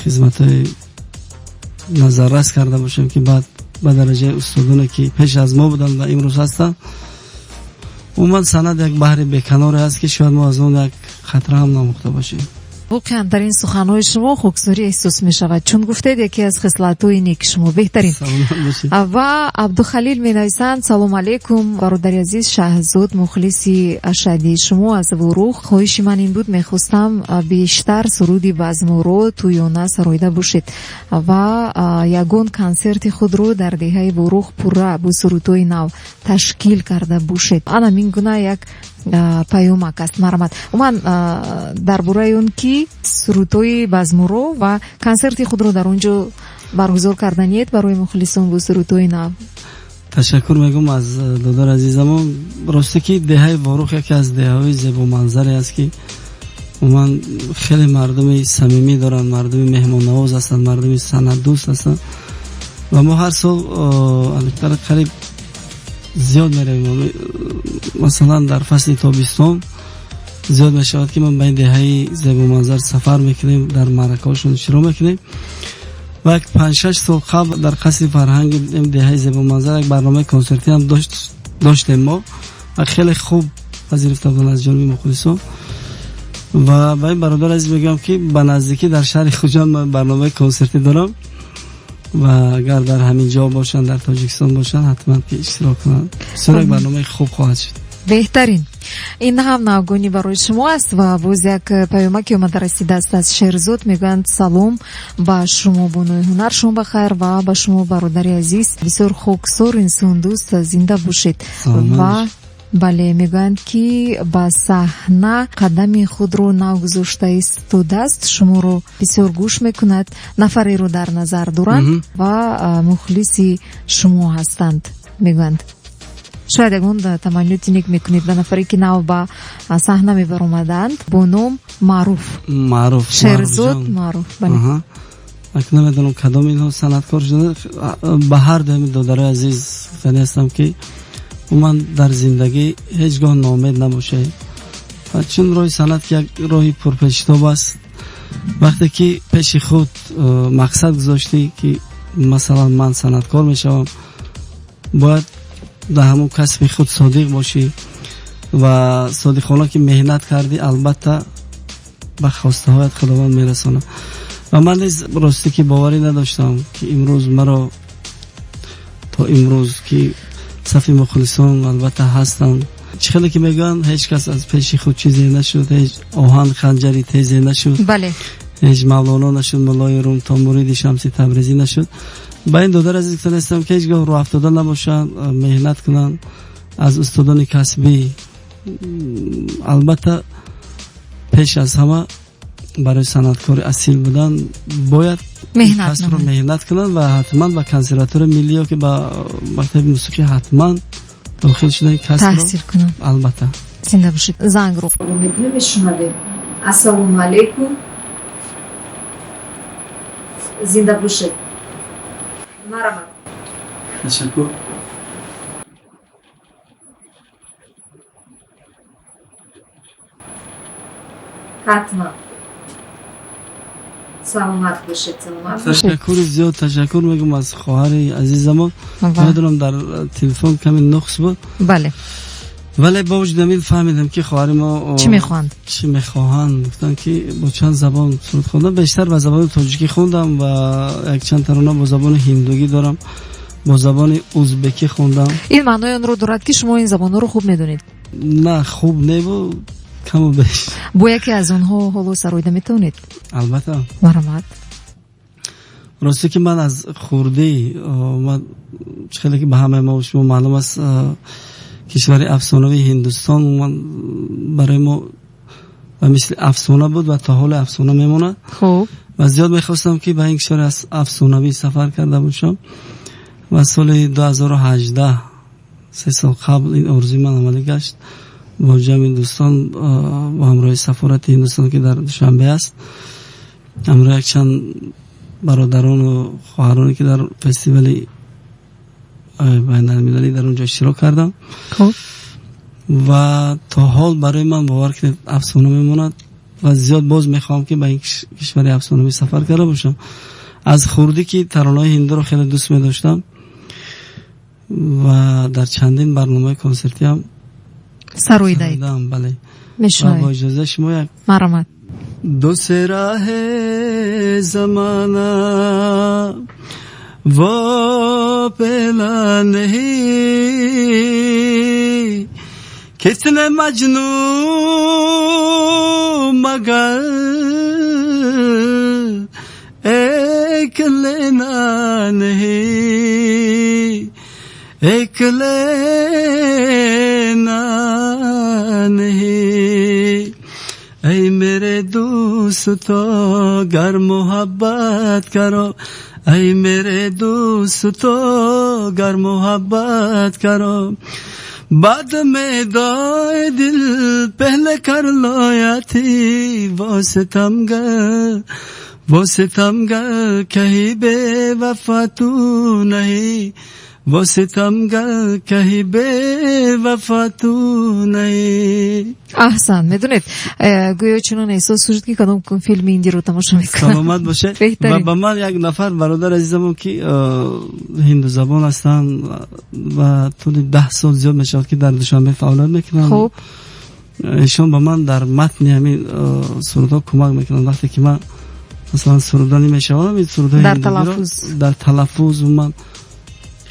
Speaker 5: хизматҳои назаррас карда бошем, ки баъд ба дараҷаи устодоне, ки пеш аз мо буданд ва имрӯз ҳастанд. Умуман, санъат як баҳри беканоре аст, ки шояд мо аз он як қатра ҳам намӯхта бошем.
Speaker 4: Воқеан, дар ин суханҳои шумо хоксорӣ эҳсос мешавад, чун гуфтед, яке аз хислатҳои неки шумо. Беҳтарин. Ва Абдухалил менависанд: салом алейкум, бародари азиз Шаҳзод, мухлиси ашадии шумо аз Ворух. Хоҳиши ман ин буд, мехостам бештар суруди базмуро тӯёна сароида бошед ва ягон консерти худро дар деҳаи Ворух пурра бо сурудҳои нав ташкил карда бошед. Ана мин гуна як паёмак аст, марҳамат. Умуман, дар бораи он ки сурудҳои базмуро ва консерти худро дар он ҷо баргузор карданиед барои мухлисон бо сурудҳои нав.
Speaker 5: Ташаккур мегӯм аз додари азизамон. Росте ки деҳаи Ворух яке аз деҳаҳои зебоманзаре аст, ки умуман хеле мардуми самимӣ доранд, мардуми меҳмоннавоз ҳастанд, мардуми санъатдӯст ҳастанд. Ва мо ҳар сол қариб зиёд меравем. Масалан, дар фасли тобистон зиёд мешавад, ки мо ба ин деҳаи зебоманзар сафар мекунем, дар маъракаҳошон иштирок мекунем. Ва як 5-6 сол қабл дар қасри фарҳанги деҳаи зебоманзар як барномаи консертӣ ҳам доштем мо ва хеле хуб пазируфта буданд аз ҷониби мухлисон. Ва ба ин бародар азиз мегӯям, ки ба наздикӣ дар шаҳри Хуҷанд ман барномаи консертӣ дорам ва агар дар ҳамин ҷо бошанд, дар Тоҷикистон бошанд, ҳатман ки иштирок кунанд. Бисёр як барномаи хуб хоҳад шуд.
Speaker 4: Беҳтарин. Ин ҳам навгонӣ барои шумо аст ва боз як паёмаке омада расидааст аз Шерзод. Мегӯянд: салом ба шумо, бонуи ҳунар, шумо бахайр, ва ба шумо, бародари азиз, бисёр хоксор, инсондӯст, зинда бошед. Ва бале, мегӯянд, ки ба саҳна қадами худро нагузошта истодааст, шуморо бисёр гӯш мекунад, нафареро дар назар доранд ва мухлиси шумо ҳастанд, мегӯянд. Шояд ягон таманниёти нек мекунед ба нафаре, ки нав ба саҳна мебаромаданд, бо ном Маъруф.
Speaker 5: Маъруф.
Speaker 4: Шерзод Маъруф, бале.
Speaker 5: Ак намедонам, кадом инҳо санъаткор шуда. Ба ҳар дуи додарои азиз гуфтанӣ ҳастам, ки умуман дар зиндагӣ ҳеҷ гоҳ ноумед набошед, чун роҳи санъат як роҳи пурпечитоб аст. Вақте ки пеши худ мақсад гузоштӣ, ки масалан ман санъаткор мешавам, бояд дар ҳамон касби худ содиқ бошӣ ва содиқона ки меҳнат кардӣ, албатта ба хостаҳоят Худованд мерасонад. Ва ман низ ростӣ ки боварӣ надоштам, ки имрӯз маро то имрӯз ки сафи мухлисон албатта ҳастанд. Чӣ хеле ки мегӯянд, ҳеҷ кас аз пеши худ чизе нашуд, ҳеҷ оҳан ханҷари тезе нашуд,
Speaker 4: бале,
Speaker 5: ҳеҷ Мавлоно нашуд муллои Рум, то муриди Шамси Табрезӣ нашуд. Ба ин додар азиз гуфтанӣ ҳастам, ки ҳеҷ гоҳ рӯ афтода набошанд, меҳнат кунанд аз устодони касбӣ. Албатта, пеш аз ҳама барои санъаткори асил будан бояд касбро меҳнат кунанд ва ҳатман ба консерваторияи миллӣ ё ки ба мактаби мусиқӣ ҳатман дохил шудани касбро
Speaker 4: таҳсил кунанд.
Speaker 5: Албатта.
Speaker 4: Зинда бошед. Зангро қабул мекунем, мешунавем. Ассалому алайкум, зинда бошед, марҳамат.
Speaker 5: Ташаккур.
Speaker 4: Ҳатман, саломат бошед, саломат.
Speaker 5: Ташаккури зиёд, ташаккур мегӯм аз хоҳари азизамон. Медонам, дар телефон каме нуқс буд.
Speaker 4: Бале.
Speaker 5: Вале бо вуҷуди ҳамин фаҳмидам, ки хоҳари мо
Speaker 4: чӣ мехоҳанд.
Speaker 5: Чӣ мехоҳанд. Гуфтанд, ки бо чанд забон суруд хондам. Бештар ба забони тоҷикӣ хондам ва якчанд тарона бо забони ҳиндугӣ дорам, бо забони узбекӣ хондам.
Speaker 4: Ин маънои онро дорад, ки шумо ин забонҳоро хуб медонед.
Speaker 5: На, хуб небу, каму беш.
Speaker 4: Бо яке аз онҳо ҳоло сароида метавонед?
Speaker 5: Албатта.
Speaker 4: Марҳамат.
Speaker 5: Росте ки ман аз хурдӣ, ман чӣ хеле ки ба ҳамаи мо шумо маълум аст, кишвари афсонавии Ҳиндустон ман барои мо ба мисли афсона буд ва то ҳоле афсона мемонад. Ва зиёд мехостам, ки ба ин кишвари афсонавӣ сафар карда бошам ва соли 2018, 3 сол қабл, ин орзуи ман амалӣ гашт. Бо ҷамъи дӯстон, бо ҳамроҳи сафорати Ҳиндустон, ки дар Душанбе аст, ҳамроҳи якчанд бародарону хоҳароне, ки дар фестивали байналмилалӣ дар он ҷо иштирок кардам. Ва то ҳол барои ман, бовар кунед, афсона мемонад ва зиёд боз мехоҳам, ки ба ин кишвари афсонавӣ сафар карда бошам. Аз хурдӣ ки таронаҳои ҳиндуро хеле дӯст медоштам ва дар чандин барномаи консертӣ ҳам
Speaker 4: сароидаед.
Speaker 5: Сароидаам, бале. Ва бо
Speaker 4: Мешунавем.
Speaker 5: иҷозаи шумо як
Speaker 4: Марҳамат.
Speaker 5: दूसरा है जमाना, वो पहला नहीं। कितने मजनू मगर एक लैला नहीं, एक लैला नहीं। ऐ मेरे दोस्तों, गर मोहब्बत करो, ऐ मेरे दोस्तों, गर मोहब्बत करो, बाद में दाए दिल पहले कर लो यारी। वो सितमगर, वो सितमगर कहीं बेवफा तो नहीं, वो सितमगर कहीं बेवफा तो नहीं।
Speaker 4: Аҳсан. Медонед, гӯё чунон эҳсос шуд, ки кадом филми индиро тамошо мекунам.
Speaker 5: Саломат бошед.
Speaker 4: Беҳтарин.
Speaker 5: Ва ба ман як нафар бародар азизамон, ки ҳиндузабон ҳастанд ва тӯли 10 сол зиёд мешавад, ки дар Душанбе фаъолият мекунанд, эшон ба ман дар матни ҳамин сурудҳо кӯмак мекунанд. Вақте ки ман масалан суруданӣ мешавам ин сурудҳои
Speaker 4: Дар
Speaker 5: ҳиндугиро,
Speaker 4: талаффуз.
Speaker 5: Дар талаффуз ман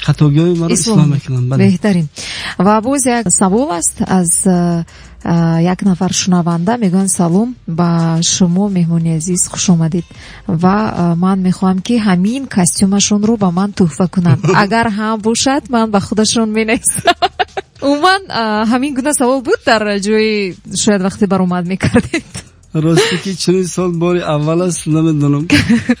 Speaker 5: хатогиҳои маро
Speaker 4: ислоҳ
Speaker 5: ислоҳ мекунанд, бале.
Speaker 4: Беҳтарин. Ва боз як савол аст аз як нафар шунаванда. Мегӯянд: салом ба шумо, меҳмони азиз, хуш омадед, ва ман мехоҳам, ки ҳамин костюмашонро ба ман тӯҳфа кунанд. Агар ҳам бошад, ман ба худашон менависам. Умуман, ҳамин гуна савол буд дар ҷои шояд вақте баромад мекардед.
Speaker 5: Росте ки чунин сол бори аввал аст, намедонам.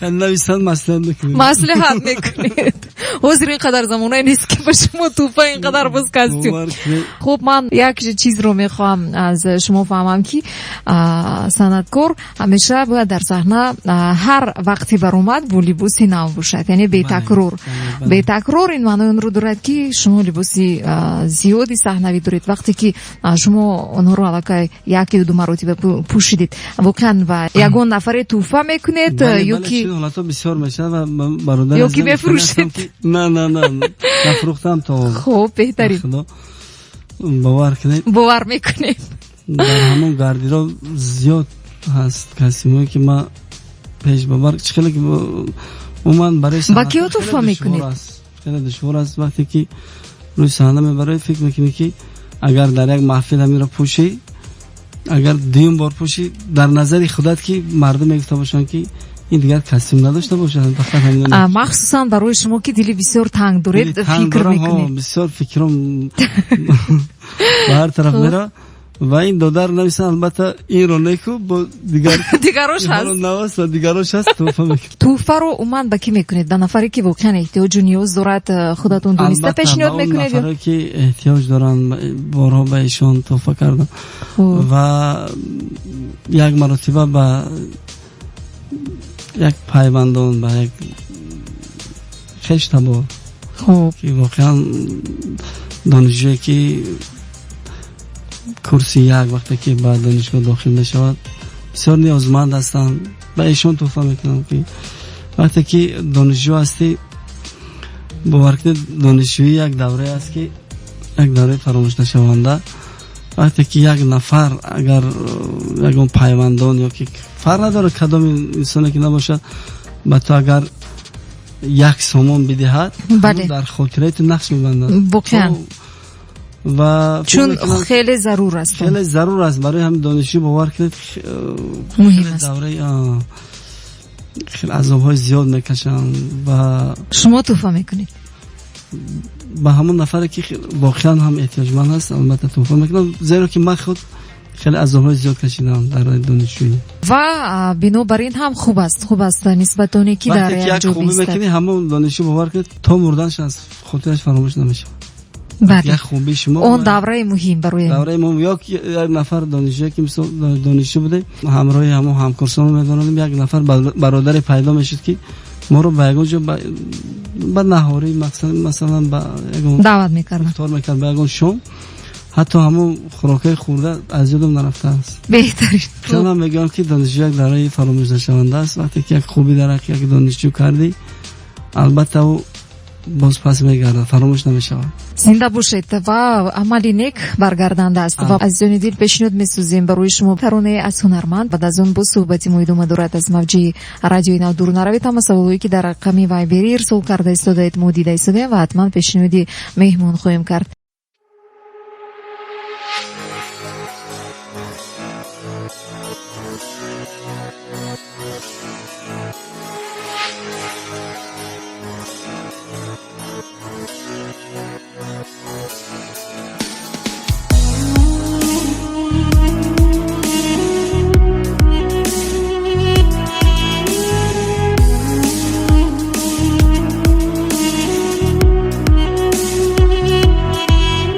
Speaker 5: Нависанд, маслиҳат мекунем.
Speaker 4: Маслиҳат мекунед. Ҳозир ин қадар замонае нест, ки ба шумо тӯҳфа ин қадар боз костюм. Хуб, ман як чизро мехоҳам аз шумо фаҳмам, ки санъаткор ҳамеша бояд дар саҳна ҳар вақти баромад бо либоси нав бошад, яъне бетакрор. Бетакрор ин маънои онро дорад, ки шумо либоси зиёди саҳнавӣ доред. Вақте ки шумо онҳоро аллакай як ё ду маротиба пӯшидед, воқеан ба ягон нафаре тӯҳфа мекунед ё ки
Speaker 5: ҳолатҳо бисёр мешавад ва бародар
Speaker 4: ё ки мефурӯшед?
Speaker 5: На, на, на, нафурӯхтам то.
Speaker 4: Хуб, беҳтарин.
Speaker 5: Бовар кунед.
Speaker 4: Бовар мекунем.
Speaker 5: Дар ҳамон гардероб зиёд ҳаст костюмое, ки ман пеш бабар чӣ хеле ки умуман барои
Speaker 4: ба киё тӯҳфа мекунед?
Speaker 5: Хеле душвор аст. Вақте ки рӯи саҳна мебароед, фикр мекунӣ, ки агар дар як маҳфил ҳаминро пӯшӣ, агар дуюм бор пӯшӣ, дар назари худат ки мардум мегуфта бошанд, ки ин дигар костюм надошта бошад, фақат ҳамин.
Speaker 4: Махсусан барои шумо, ки дили бисёр танг доред, фикр мекунед.
Speaker 5: Бисёр фикрам ба ҳар тараф мера. Ва ин додар нависан, албатта инро неку бо дигар
Speaker 4: дигарош ҳаст.
Speaker 5: Наваст ва дигарош ҳаст, тӯҳфа мекунад.
Speaker 4: Тӯҳфаро умуман ба кӣ мекунед? Ба нафаре, ки воқеан эҳтиёҷу ниёз дорад, худатон дониста пешниҳод мекунед?
Speaker 5: Нафаре, ки эҳтиёҷ доранд, борҳо ба ишон тӯҳфа кардам ва як маротиба ба як пайвандон, ба як хештабор, ки воқеан донишҷӯе, ки курси як вақте ки ба донишгоҳ дохил мешавад, бисёр ниёзманд ҳастанд, ба эшон тӯҳфа мекунам. Ки вақте ки донишҷӯ ҳастӣ, бовар кунед, донишҷӯӣ як даврае аст, ки як давраи фаромӯшнашаванда. Вақте ки як нафар, агар ягон пайвандон ё ки фарқ надорад кадом инсоне ки набошад, ба ту агар як сомон бидиҳад, дар хотираи ту нақш мебандад.
Speaker 4: Воқеан.
Speaker 5: Ва
Speaker 4: чун хеле зарур аст.
Speaker 5: Хеле зарур аст барои ҳамин донишҷӯ, бовар кунед.
Speaker 4: Муҳим аст.
Speaker 5: Давраи хеле азобҳои зиёд мекашанд ва
Speaker 4: шумо тӯҳфа мекунед
Speaker 5: ба ҳамон нафаре, ки воқеан ҳам эҳтиёҷманд аст, албатта тӯҳфа мекунам, зеро ки ман худ хеле азобҳои зиёд кашидам дар донишҷӯӣ.
Speaker 4: Ва бинобар ин ҳам хуб аст, хуб аст нисбат оне ки дар
Speaker 5: як ҷо хубӣ мекунӣ, ҳамон донишҷӯ, бовар кунед, то мурданаш аз хотираш фаромӯш намешавад. Як хубии шумо.
Speaker 4: Он давраи муҳим барои
Speaker 5: давраи муҳим. Ё як нафар донишҷӯ, ки мисол донишҷӯ будем, ҳамроҳи ҳамон ҳамкурсон медонем, як нафар бародаре пайдо мешуд, ки моро ба ягон ҷо ба наҳорӣ, масалан, ба ягон
Speaker 4: даъват мекард,
Speaker 5: ифтор мекард, ба ягон шом, ҳатто ҳамон хӯрокҳои хӯрда аз ёдам нарафтааст.
Speaker 4: Беҳтарин.
Speaker 5: Ман мегӯям, ки донишҷӯ як давраи фаромӯшнашаванда аст. Вақте ки як хубӣ дар ҳаққи як донишҷӯ кардӣ, албатта ӯ боз пас мегардад, фаромӯш намешавад.
Speaker 4: Зинда бошед ва амали нек баргарданда аст. Ва азизони дил, пешниҳод месозем барои шумо таронае аз ҳунарманд. Баъд аз он боз суҳбати мо идома дорад. Аз мавҷи радиои Нав дур наравед. Ҳама саволҳое, ки дар рақами Вайбери ирсол карда истодаед, мо дида истодаем ва ҳатман пешниҳоди меҳмон хоҳем кард.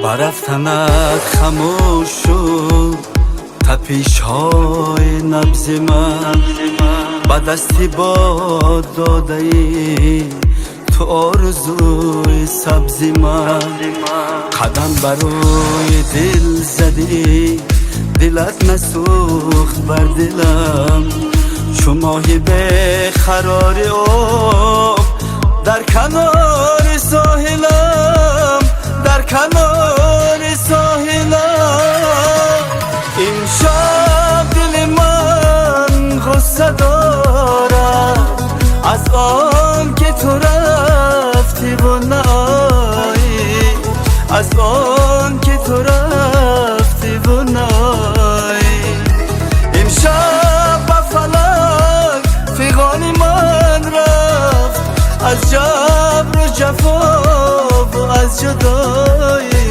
Speaker 3: Ба рафтанат хамӯш шуд тапишҳои набзи ман. Ба дасти бод додаӣ ту орзуи сабзи ман. Қадам бар рӯи дил задӣ, дилат насӯхт бар дилам. Чу моҳи беқарори об дар канори соҳилам, дар канори соҳилам. Имшаб дили ман ғусса дорад аз он ки ту рафтиву наоӣ, аз он ҷудоӣ,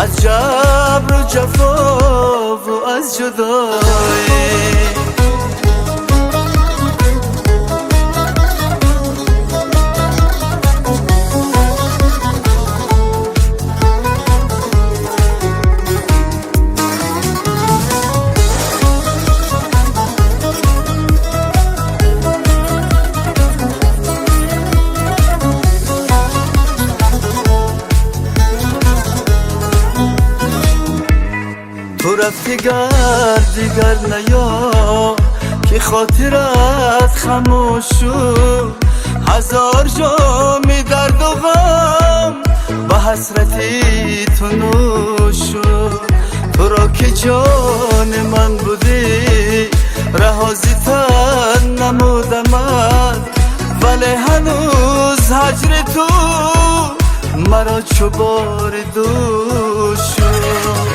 Speaker 3: аз ҷабру ҷафову аз ҷудоӣ. Ту рафти гар дигар наё, ки хотират хамӯш шуд. Ҳазор ҷоми дарду ғам ба ҳасрати ту нӯш шуд. Туро ки ҷони ман будӣ, раҳо зи тан намудамат, вале ҳанӯз ҳаҷри ту маро чу бори дӯш шуд.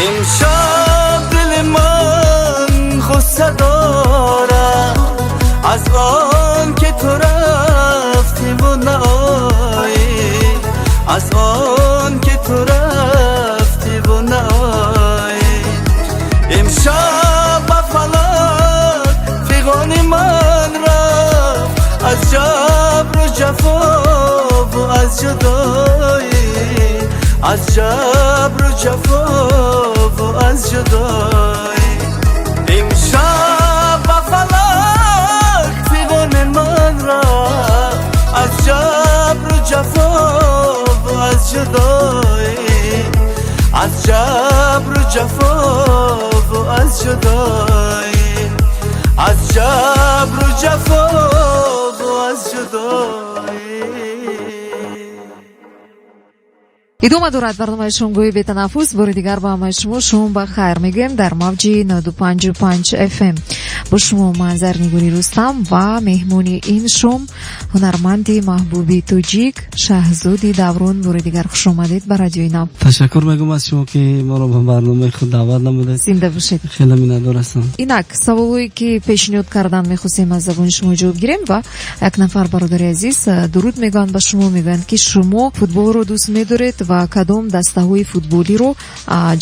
Speaker 3: Имшаб дили ман ғусса дорад аз он ки ту рафтиву наоӣ, аз он ки ту рафтиву наоӣ. Имшаб ба фалак фиғони ман рафт аз ҷабру ҷафову аз ҷудоӣ, аз ҷабру ҷафову аз ҷудоӣ. Имшаб ба фалак фиғони ман рафт аз ҷабру ҷафову аз ҷудоӣ, аз ҷабру ҷафову аз ҷудоӣ, аз ҷабру ҷафову аз ҷудоӣ.
Speaker 4: Идома дорад барномаи шомгоҳи бетанаффус. Бори дигар ба ҳамаи шумо шом ба хайр мегӯем дар мавҷи 95,5 FM. Бо шумо ман Зарнигори Рустам ва меҳмони ин шом ҳунарманди маҳбуби тоҷик Шаҳзоди Даврон. Бори дигар хуш омадед ба радиои Нав.
Speaker 5: Ташаккур мегӯям аз шумо, ки моро ба барномаи худ даъват намудед.
Speaker 4: Зинда бошед.
Speaker 5: Хеле миннатдор ҳастам.
Speaker 4: Инак саволое ки пешниҳод кардан мехостем аз забони шумо ҷавоб гирем ва як нафар бародари азиз дуруд мегӯянд ба шумо, мегӯянд ки шумо футболро дӯст медоред ва кадом дастаҳои футболиро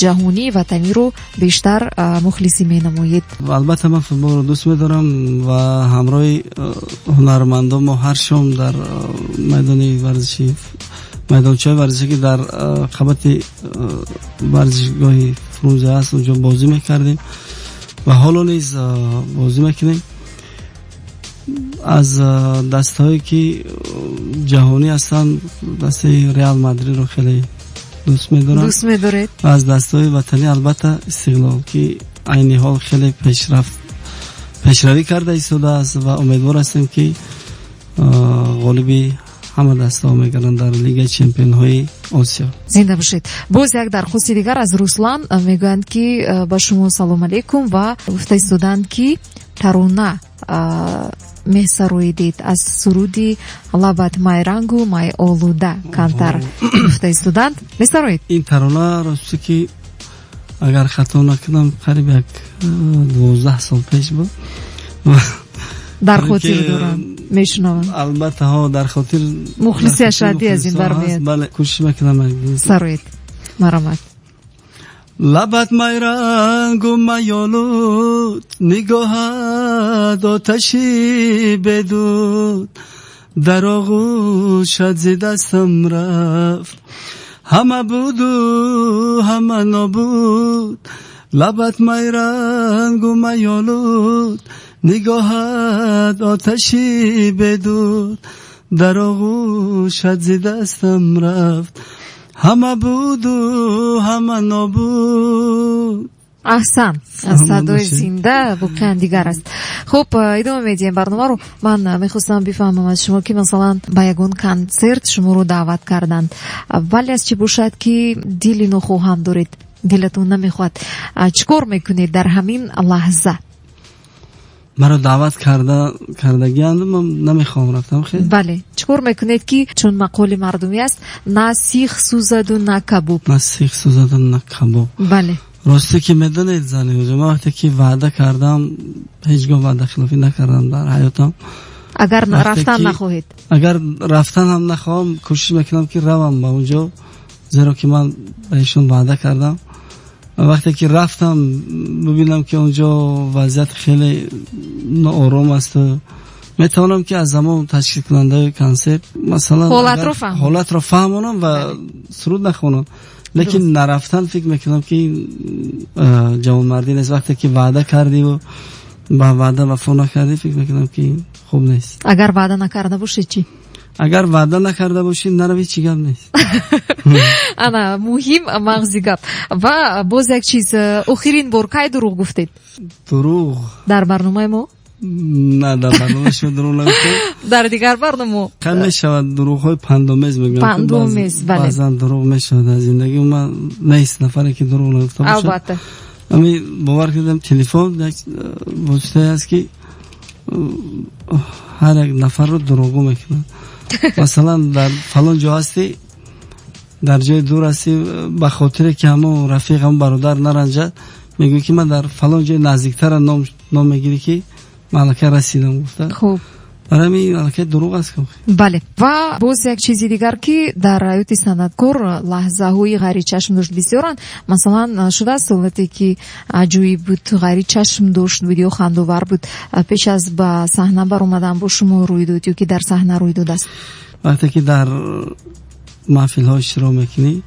Speaker 4: ҷаҳонӣ ватаниро бештар мухлисӣ менамоед?
Speaker 5: Албатта ман футболро дӯст медорам ва ҳамроҳи ҳунармандон мо ҳар шом дар майдони варзишӣ, майдончаи варзишӣ ки дар қабати варзишгоҳи Фрунзе аст, онҷо бозӣ мекардем ва ҳоло низ бозӣ мекунем. Аз дастаҳое ки ҷаҳонӣ ҳастанд, дастаи Реал Мадридро хеле дӯст медорам.
Speaker 4: Дӯст медоред?
Speaker 5: Аз дастаҳои ватанӣ албатта Истиқлол, ки айни ҳол хеле пешравӣ карда истодааст ва умедвор ҳастем, ки ғолиби ҳама дастаҳо мегарданд дар Лигаи Чемпионҳои Осиё.
Speaker 4: Зинда бошед. Боз як дархости дигар аз Руслан, мегӯянд ки ба шумо салом алейкум ва гуфта истоданд, ки тарона месароидед аз суруди лабат майрангу май олуда камтар гуфта истоданд. Месароид?
Speaker 5: Ин тарона рости ки агар хато накунам қариб як 12 сол пеш буд.
Speaker 4: Дар хотир дорам, мешунавам.
Speaker 5: Албатта ҳо, дар хотир
Speaker 4: мухлиси ашаддӣ аз ин бармеяд.
Speaker 5: Бале, кӯшиш мекунам.
Speaker 4: Сароид, марамат.
Speaker 5: Лабат майрангу майолуд, нигоҳат оташи бедуд, дар оғӯшат зи дастам рафт, ҳама буду ҳама нобуд. Лабат майрангу майолуд, нигоҳат оташи бедуд, дар оғӯшат зи дастам рафт, ҳама буду ҳама нобуд.
Speaker 4: Аҳсан, садои зинда воқеан дигар аст. Хуб, идома медиҳем барномаро. Ман мехостам бифаҳмам аз шумо, ки масалан ба ягон консерт шуморо даъват карданд, вале аз чӣ бошад ки дили нохоҳам доред, дилатон намехоҳад, чӣ кор мекунед дар ҳамин лаҳза?
Speaker 5: Маро даъват кардагианд, ман намехоҳам рафтам. Хел?
Speaker 4: Бале, чӣ кор мекунед ки чун мақоли мардумӣ аст, на сих сӯзаду на кабоб?
Speaker 5: На сих сӯзаду на кабоб.
Speaker 4: Бале.
Speaker 5: Росте ки медонед, зани, ман вақте ки ваъда кардам, ҳеҷ гоҳ ваъдахилофӣ накардам дар ҳаётам.
Speaker 4: Агар рафтан нахоҳед,
Speaker 5: агар рафтан ҳам нахоҳам, кӯшиш мекунам ки равам ба он ҷо, зеро ки ман ба эшон ваъда кардам. Вақте ки рафтам, бибинам ки он ҷо вазъият хеле ноором аст, метавонам ки аз ҳамон ташкилкунандаи консерт, масалан, ҳолатро фаҳмонам ва суруд нахонам. Лекин нарафтан фикр мекунам ки ҷавонмардӣ нест. Вақте ки ваъда кардиву ба ваъда вафо накардӣ, фикр мекунам ки хуб нест.
Speaker 4: Агар ваъда накарда бошед чӣ?
Speaker 5: Агар ваъда накарда бошӣ, наравӣ, чӣ гап нест.
Speaker 4: Ана муҳим мағзи гап. Ва боз як чиз, охирин бор кай дурӯғ гуфтед?
Speaker 5: Дурӯғ?
Speaker 4: Дар барномаи мо?
Speaker 5: На, дар барномаи шумо дурӯғ нагуфтем.
Speaker 4: Дар дигар барнома?
Speaker 5: Кам мешавад дурӯғҳои пандомез, мегӯям.
Speaker 4: Пандомез, бале.
Speaker 5: Баъзан дурӯғ мешавад дар зиндагӣ. Ман нест нафаре ки дурӯғ нагуфта бошад.
Speaker 4: Албатта.
Speaker 5: Ами бовар кардам, телефон як воситае аст ки ҳар як нафарро дурӯғгӯ мекунад. Масалан, дар фалон ҷо ҳастӣ, дар ҷои дур ҳастӣ, ба хотире ки ҳамон рафиқ, ҳамон бародар наранҷад, мегӯӣ ки ман дар фалон ҷои наздиктара ном мегирӣ ки ман аллакай расидам гуфта.
Speaker 4: Хуб.
Speaker 5: Барои ҳамин аллакай дурӯғ аст.
Speaker 4: Бале. Ва боз як чизи дигар, ки дар ҳаёти санъаткор лаҳзаҳои ғайричашм дошт бисёранд. Масалан, шудааст ҳолате ки аҷоиб буд, ғайричашм дошт буд ё хандовар буд, пеш аз ба саҳна баромадан бо шумо рӯй дод ё ки дар саҳна рӯй додааст?
Speaker 5: Вақте ки дар маҳфилҳо иштирок мекунӣ,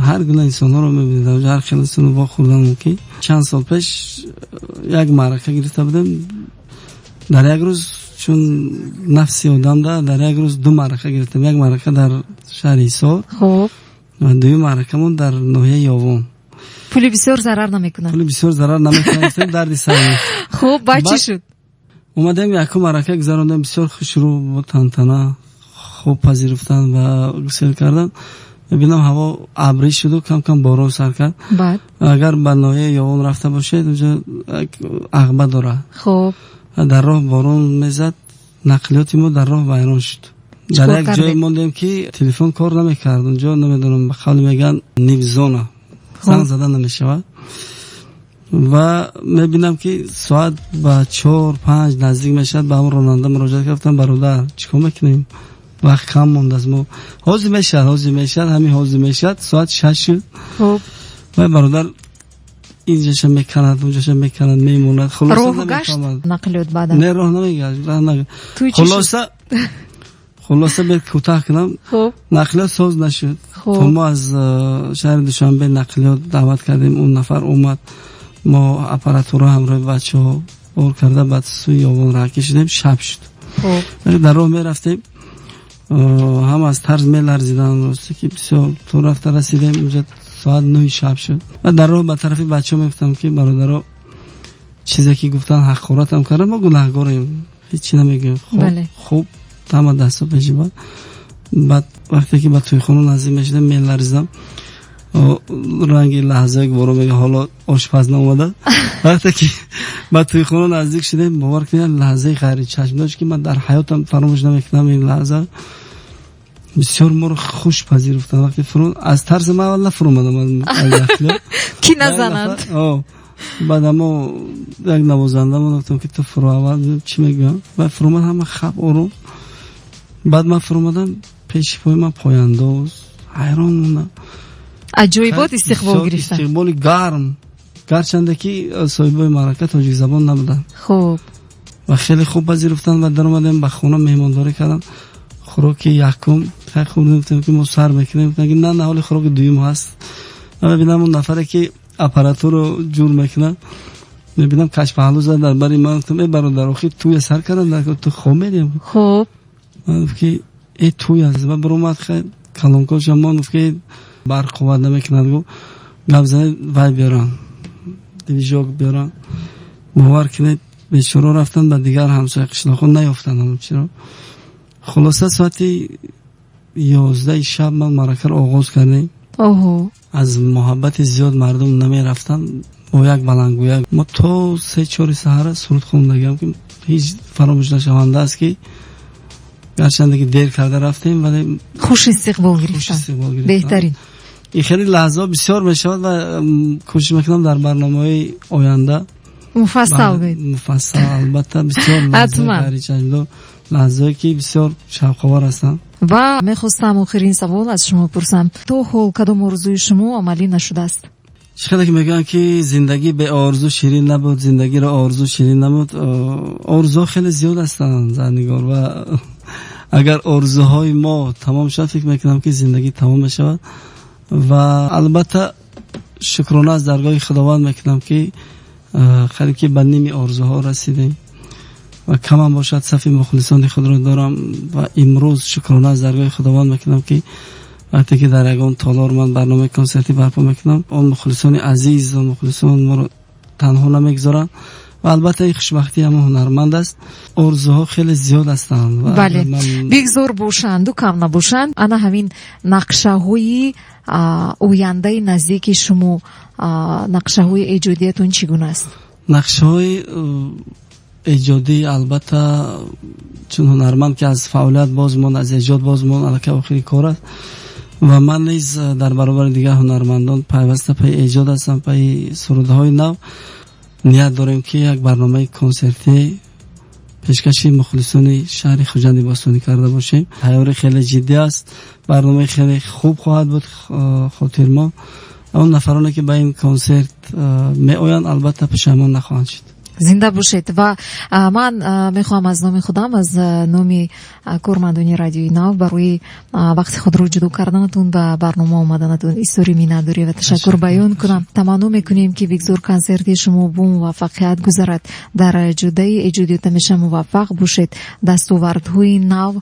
Speaker 5: ҳар гуна инсонҳоро мебинӣ, дар ҳар хел инсонро вохӯрдан мумкин. Чанд сол пеш як маърака гирифта будем. Дар як рӯз, чун нафси одам дар як рӯз ду маърака гирифтем. Як маърака дар шаҳри Ҳисор ва дуюм маъракамон дар ноҳияи Ёвон.
Speaker 4: Пули бисёр зарар намекунад.
Speaker 5: Пули бисёр зарар намекунад, дарди сар.
Speaker 4: Хуб, баъд чӣ шуд?
Speaker 5: Омадем, якум маърака гузарондем, бисёр хушрӯ бо тантана, хуб пазируфтан ва гусел кардан. Мебинам, ҳаво абрӣ шуду кам-кам борон сар кард.
Speaker 4: Баъд?
Speaker 5: Агар ба ноҳияи Ёвон рафта бошед, онҷо як ағба дорад. Дар роҳ борон мезад, нақлиёти мо дар роҳ вайрон шуд. Дар
Speaker 4: Чикор
Speaker 5: як
Speaker 4: кардед?
Speaker 5: ҷое мондем ки телефон кор намекард. Онҷо намедонам, ба қавли мегӯянд, нимзона. Занг зада намешавад. Ва мебинам ки соат ба 4-5 наздик мешавад, ба ҳамон ронанда муроҷиат кардам: бародар, чӣ кор мекунем? Вақт кам мондааст, мо ҳозир мешавад, ҳозир мешавад, ҳамин ҳозир мешавад. Соат 6 шуд. Ва бародар инҷаша меканад, онҷаша меканад, мемонад. Хулоса,
Speaker 4: роҳ гашт
Speaker 5: намефаҳмад.
Speaker 4: Нақлиёт баъдан?
Speaker 5: Не, роҳ намегашт, роҳ намегашт.
Speaker 4: Туй чӣ шуд?
Speaker 5: Хулоса, бер кӯтаҳ кунам. Нақлиёт соз нашуд. То мо аз шаҳри Душанбе нақлиёт даъват кардем, он нафар омад, мо аппаратура ҳамроҳи бачаҳо бор карда ба сӯи Ёвон раҳ кашидем, шаб шуд. Вале дар роҳ мерафтем, ҳама аз тарз меларзиданд, росте ки бисёр. То рафта расидем, инҷо соат 9 шаб шуд. Ва дар роҳ ба тарафи бачаҳо мегуфтам ки бародаро, чизе ки гуфтан ҳақоратам кардам, мо гунаҳгорем, ҳеҷ чи намегӯем. Хуб, ҳама дастҳо пеши бад. Баъд вақте ки ба тӯйхона наздик мешудем, меларзидам. Ранги лаҳзаи гуворо мега, ҳоло ошпаз наомада. Вақте ки ба тӯйхона наздик шудем, бовар кунед, лаҳзаи ғайричашм дошт ки ман дар ҳаётам фаромӯш намекунам ин лаҳза. Бисёр моро хуш пазируфтанд. Вақте фуру аз тарси ман аввал нафуромадам аз нақлиёт.
Speaker 4: Ки назананд.
Speaker 5: Баъд амо як навозандамон гуфтам ки ту фуру аввал, чӣ мегӯям? Баъд фуромад, ҳама хаб ором. Баъд ман фуромадам, пеши пои ман пояндоз, ҳайрон мондам.
Speaker 4: Аҷоибот истиқбол
Speaker 5: Бисёр
Speaker 4: гирифтан.
Speaker 5: Истиқболи гарм. Гарчанде ки соҳибои маърака тоҷикзабон набуданд. Ва хеле хуб пазируфтанд ва даромадем ба хона, меҳмондорӣ кардам. Хӯроки якум хеле хуб, гуфтем ки мо сар мекунем, гуфтем ки на, на, ҳоли хӯроки дуюм ҳаст. Ва мебинам он нафаре ки аппаратураро ҷур мекунад, мебинам кашпаҳлӯ зад дар бари ман, гуфтам: э бародар, охи туя сар кардам, дар ту хоб мерем. Ман гуфт ки э туй аст. Ва баромад, хай калонкошам мон, гуфт ки барқ қувват намекунад, гуфт гап занед, вай биёран, движок биёран. Бовар кунед, бечоро рафтан ба дигар ҳамсоя қишлоқҳо, наёфтанд ҳамон чиро. Хулоса, соати 11 шаб ман маъракаро оғоз кардем. Аз муҳаббати зиёд мардум намерафтанд, бо як баландгӯяк мо то 3-4 саҳара суруд хондагиам ки ҳеҷ фаромӯш нашаванда аст, ки гарчанде ки дер карда рафтем, вале
Speaker 4: хуш истиқбол
Speaker 5: хуш
Speaker 4: гирифтан.
Speaker 5: истиқбол гирифтан.
Speaker 4: Беҳтарин.
Speaker 5: Ин хеле лаҳзаҳо бисёр мешавад ва кӯшиш мекунам дар барномаҳои оянда
Speaker 4: Муфассал гӯед.
Speaker 5: Муфассал, албатта, бисёр
Speaker 4: Ҳатман.
Speaker 5: Лаҳзаҳои лаҳзаҳое, ки бисёр шавқовар ҳастанд.
Speaker 4: Ва мехостам охирин савол аз шумо пурсам: то ҳол кадом орзуи шумо амалӣ нашудааст?
Speaker 5: Чӣ хеле ки мегӯянд, ки зиндагӣ бе орзу ширин набуд, зиндагиро орзу ширин набуд. Орзуҳо хеле зиёд ҳастанд, Зарнигор, ва агар орзуҳои мо тамом шавад, фикр мекунам, ки зиндагӣ тамом мешавад. Ва албатта шукрона аз даргоҳи Худованд мекунам, ки қариб ки ба ними орзуҳо расидем ва камам бошад, сафи мухлисони худро дорам. Ва имрӯз шукрона аз даргоҳи Худованд мекунам, ки вақте ки дар ягон толор ман барномаи консертӣ барпо мекунам, он мухлисони азиз, он мухлисон моро танҳо намегузоранд. Ва албатта ин хушбахтии ҳамон ҳунарманд аст. Орзуҳо хеле зиёд ҳастанд.
Speaker 4: Бале, бигзор бошанду кам набошанд. Ана ҳамин нақшаҳои ояндаи наздики шумо, нақшаҳои эҷодиятон чӣ гуна аст?
Speaker 5: Нақшаҳои эҷодӣ, албатта, чун ҳунарманд ки аз фаъолият боз монд, аз эҷод боз монд, аллакай охири кор аст. Ва ман низ дар баробари дигар ҳунармандон пайваста пайи эҷод ҳастам, пайи сурудҳои нав. Ният дорем, ки як барномаи консертӣ пешкаши мухлисони шаҳри Хуҷанди бостонӣ карда бошем. Тайёрӣ хеле ҷиддӣ аст, барномаи хеле хуб хоҳад буд, хотирмон. Он нафароне, ки ба ин консерт меоянд, албатта пушаймон нахоҳанд шуд.
Speaker 4: Зинда бошед. Ва ман мехоҳам аз номи худам, аз номи кормандони Радиои Нав барои вақти худро ҷудо карданатон, ба барнома омаданатон изҳори миннатдорӣ ва ташаккур баён кунам. Таманно мекунем, ки бигзор консерти шумо бо муваффақият гузарад, дар ҷодаи эҷодиёт ҳамеша муваффақ бошед, дастовардҳои нав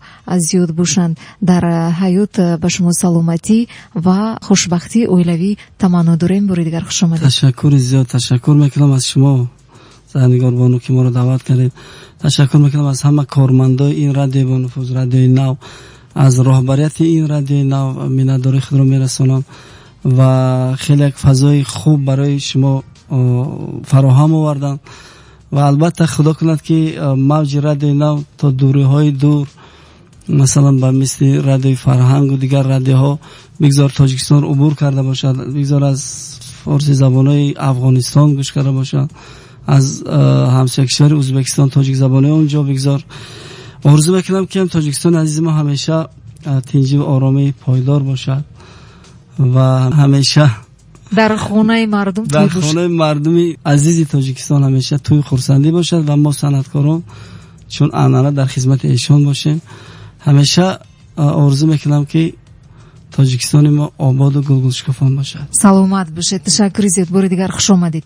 Speaker 4: зиёд бошанд дар ҳаёт. Ба шумо саломатӣ ва хушбахтии оилавӣ таманно дорем. Бори дигар хуш омадед.
Speaker 5: Ташаккури зиёд, ташаккур мекунам аз шумо, Зарнигор бону, ки моро даъват кардед. Ташаккур мекунам аз ҳама кормандои ин радиои бонуфуз, Радиои Нав, аз роҳбарияти ин Радиои Нав миннатдории худро мерасонам. Ва хеле як фазои хуб барои шумо фароҳам овардам. Ва албатта худо кунад, ки мавҷи Радиои Нав то дуриҳои дур, масалан ба мисли Радиои Фарҳангу дигар радиоҳо, бигзор Тоҷикистон убур карда бошад, бигзор аз форси забонҳои Афғонистон гӯш карда бошад, аз ҳамсоя кишвари Ӯзбекистон, тоҷикзабонаи онҷо бигзор. Орзу мекунам, ки Тоҷикистони азизи мо ҳамеша тинҷӣ ва оромӣ пойдор бошад ва ҳамеша
Speaker 4: дар хонаи мардум
Speaker 5: дар хонаи мардуми азизи Тоҷикистон ҳамеша тӯи хурсандӣ бошад ва мо санъаткорон чун анъана дар хизмати эшон бошем. Ҳамеша орзу мекунам, ки Тоҷикистони мо ободу гулгулшукуфон бошад.
Speaker 4: Саломат бошед, ташаккури зиёд, бори дигар хуш омадед.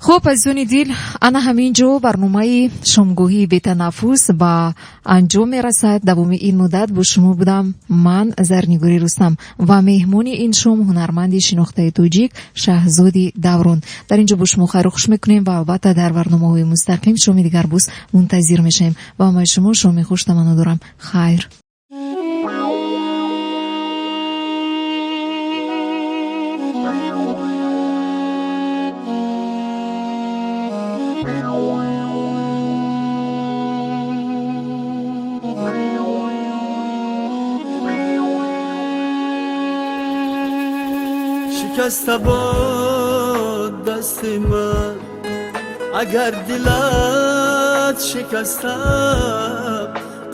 Speaker 4: Хуб, азизони дил, ана ҳамин ҷо барномаи шомгоҳии бетанаффус ба анҷом мерасад. Давоми ин муддат бо шумо будам ман, Зарнигори Рустам, ва меҳмони ин шом ҳунарманди шинохтаи тоҷик Шаҳзоди Даврон. Дар ин ҷо бо шумо хайру хуш мекунем ва албатта дар барномаҳои мустақим шоми дигар боз мунтазир мешавем. Ба ҳамаи шумо шоми хуш таманно дорам. Хайр.
Speaker 3: شکسته باد دست من اگر دلت شکسته،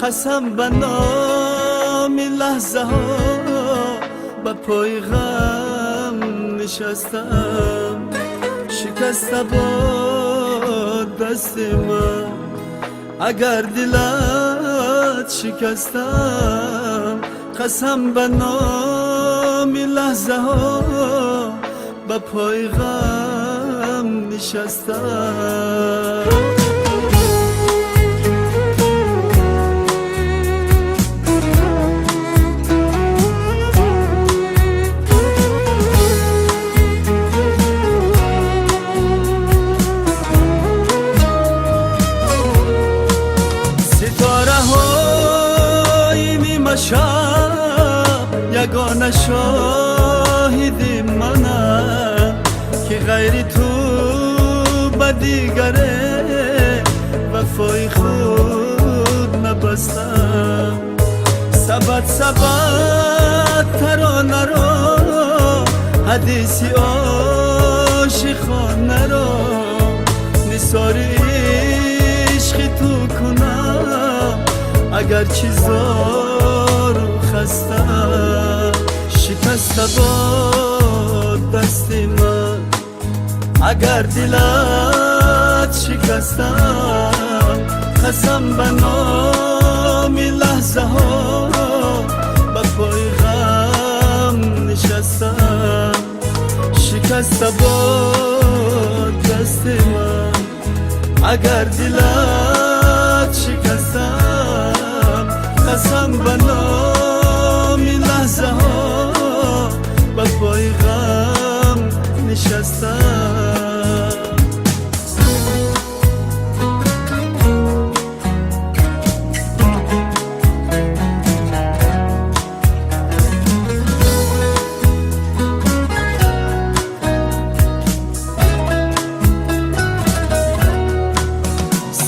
Speaker 3: قسم به نام لحظه ها به پای غم نشستم. شکسته باد دست من اگر دلت شکستم، قسم به نام لحظه ها به پای غم نشستم. ستاره های نیمه شب یگانه شاهد منم که غیر تو به دیگره وفای خود نبستم. سبد سبد ترانه را، حدیث عاشقانه را. агарчи зору хастам. Шикаста бод дасти ман, агар дилат шикастам, қасам ба номи лаҳзаҳо ба пои ғам нишастам. Шикаста бод дасти ман, агар дилат шикастам, қасам ба номи лаҳзаҳо ба пои ғам нишастам.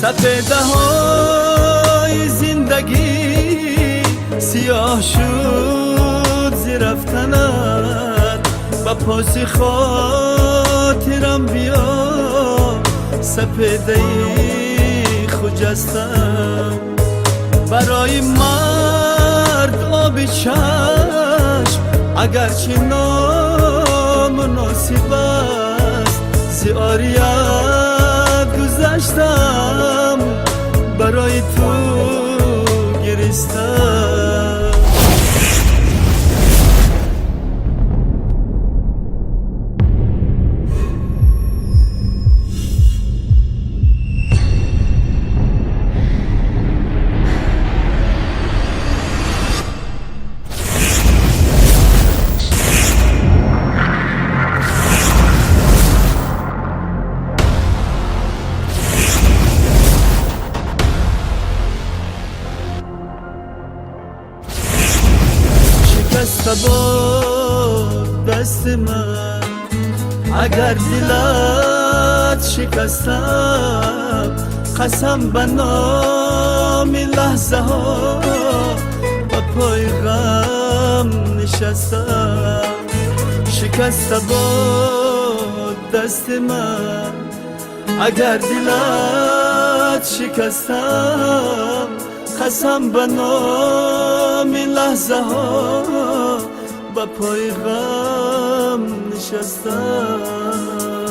Speaker 3: Сапедаҳои зиндагӣ сиёҳ шуд зи рафтанат, ба поси хотирам биё сапедаи хуҷастам. Барои мард оби чашм агарчи номуносиб аст, зи орият гузаштам, барои ту гиристам. Шикаста бод дасти ман, агар дилат шикастам, қасам ба номи лаҳзаҳо ба пои ғам нишастам. Шикаста бод дасти ман, агар дилат шикастам, қасам ба номи лаҳзаҳо ба пои ғам нишастам.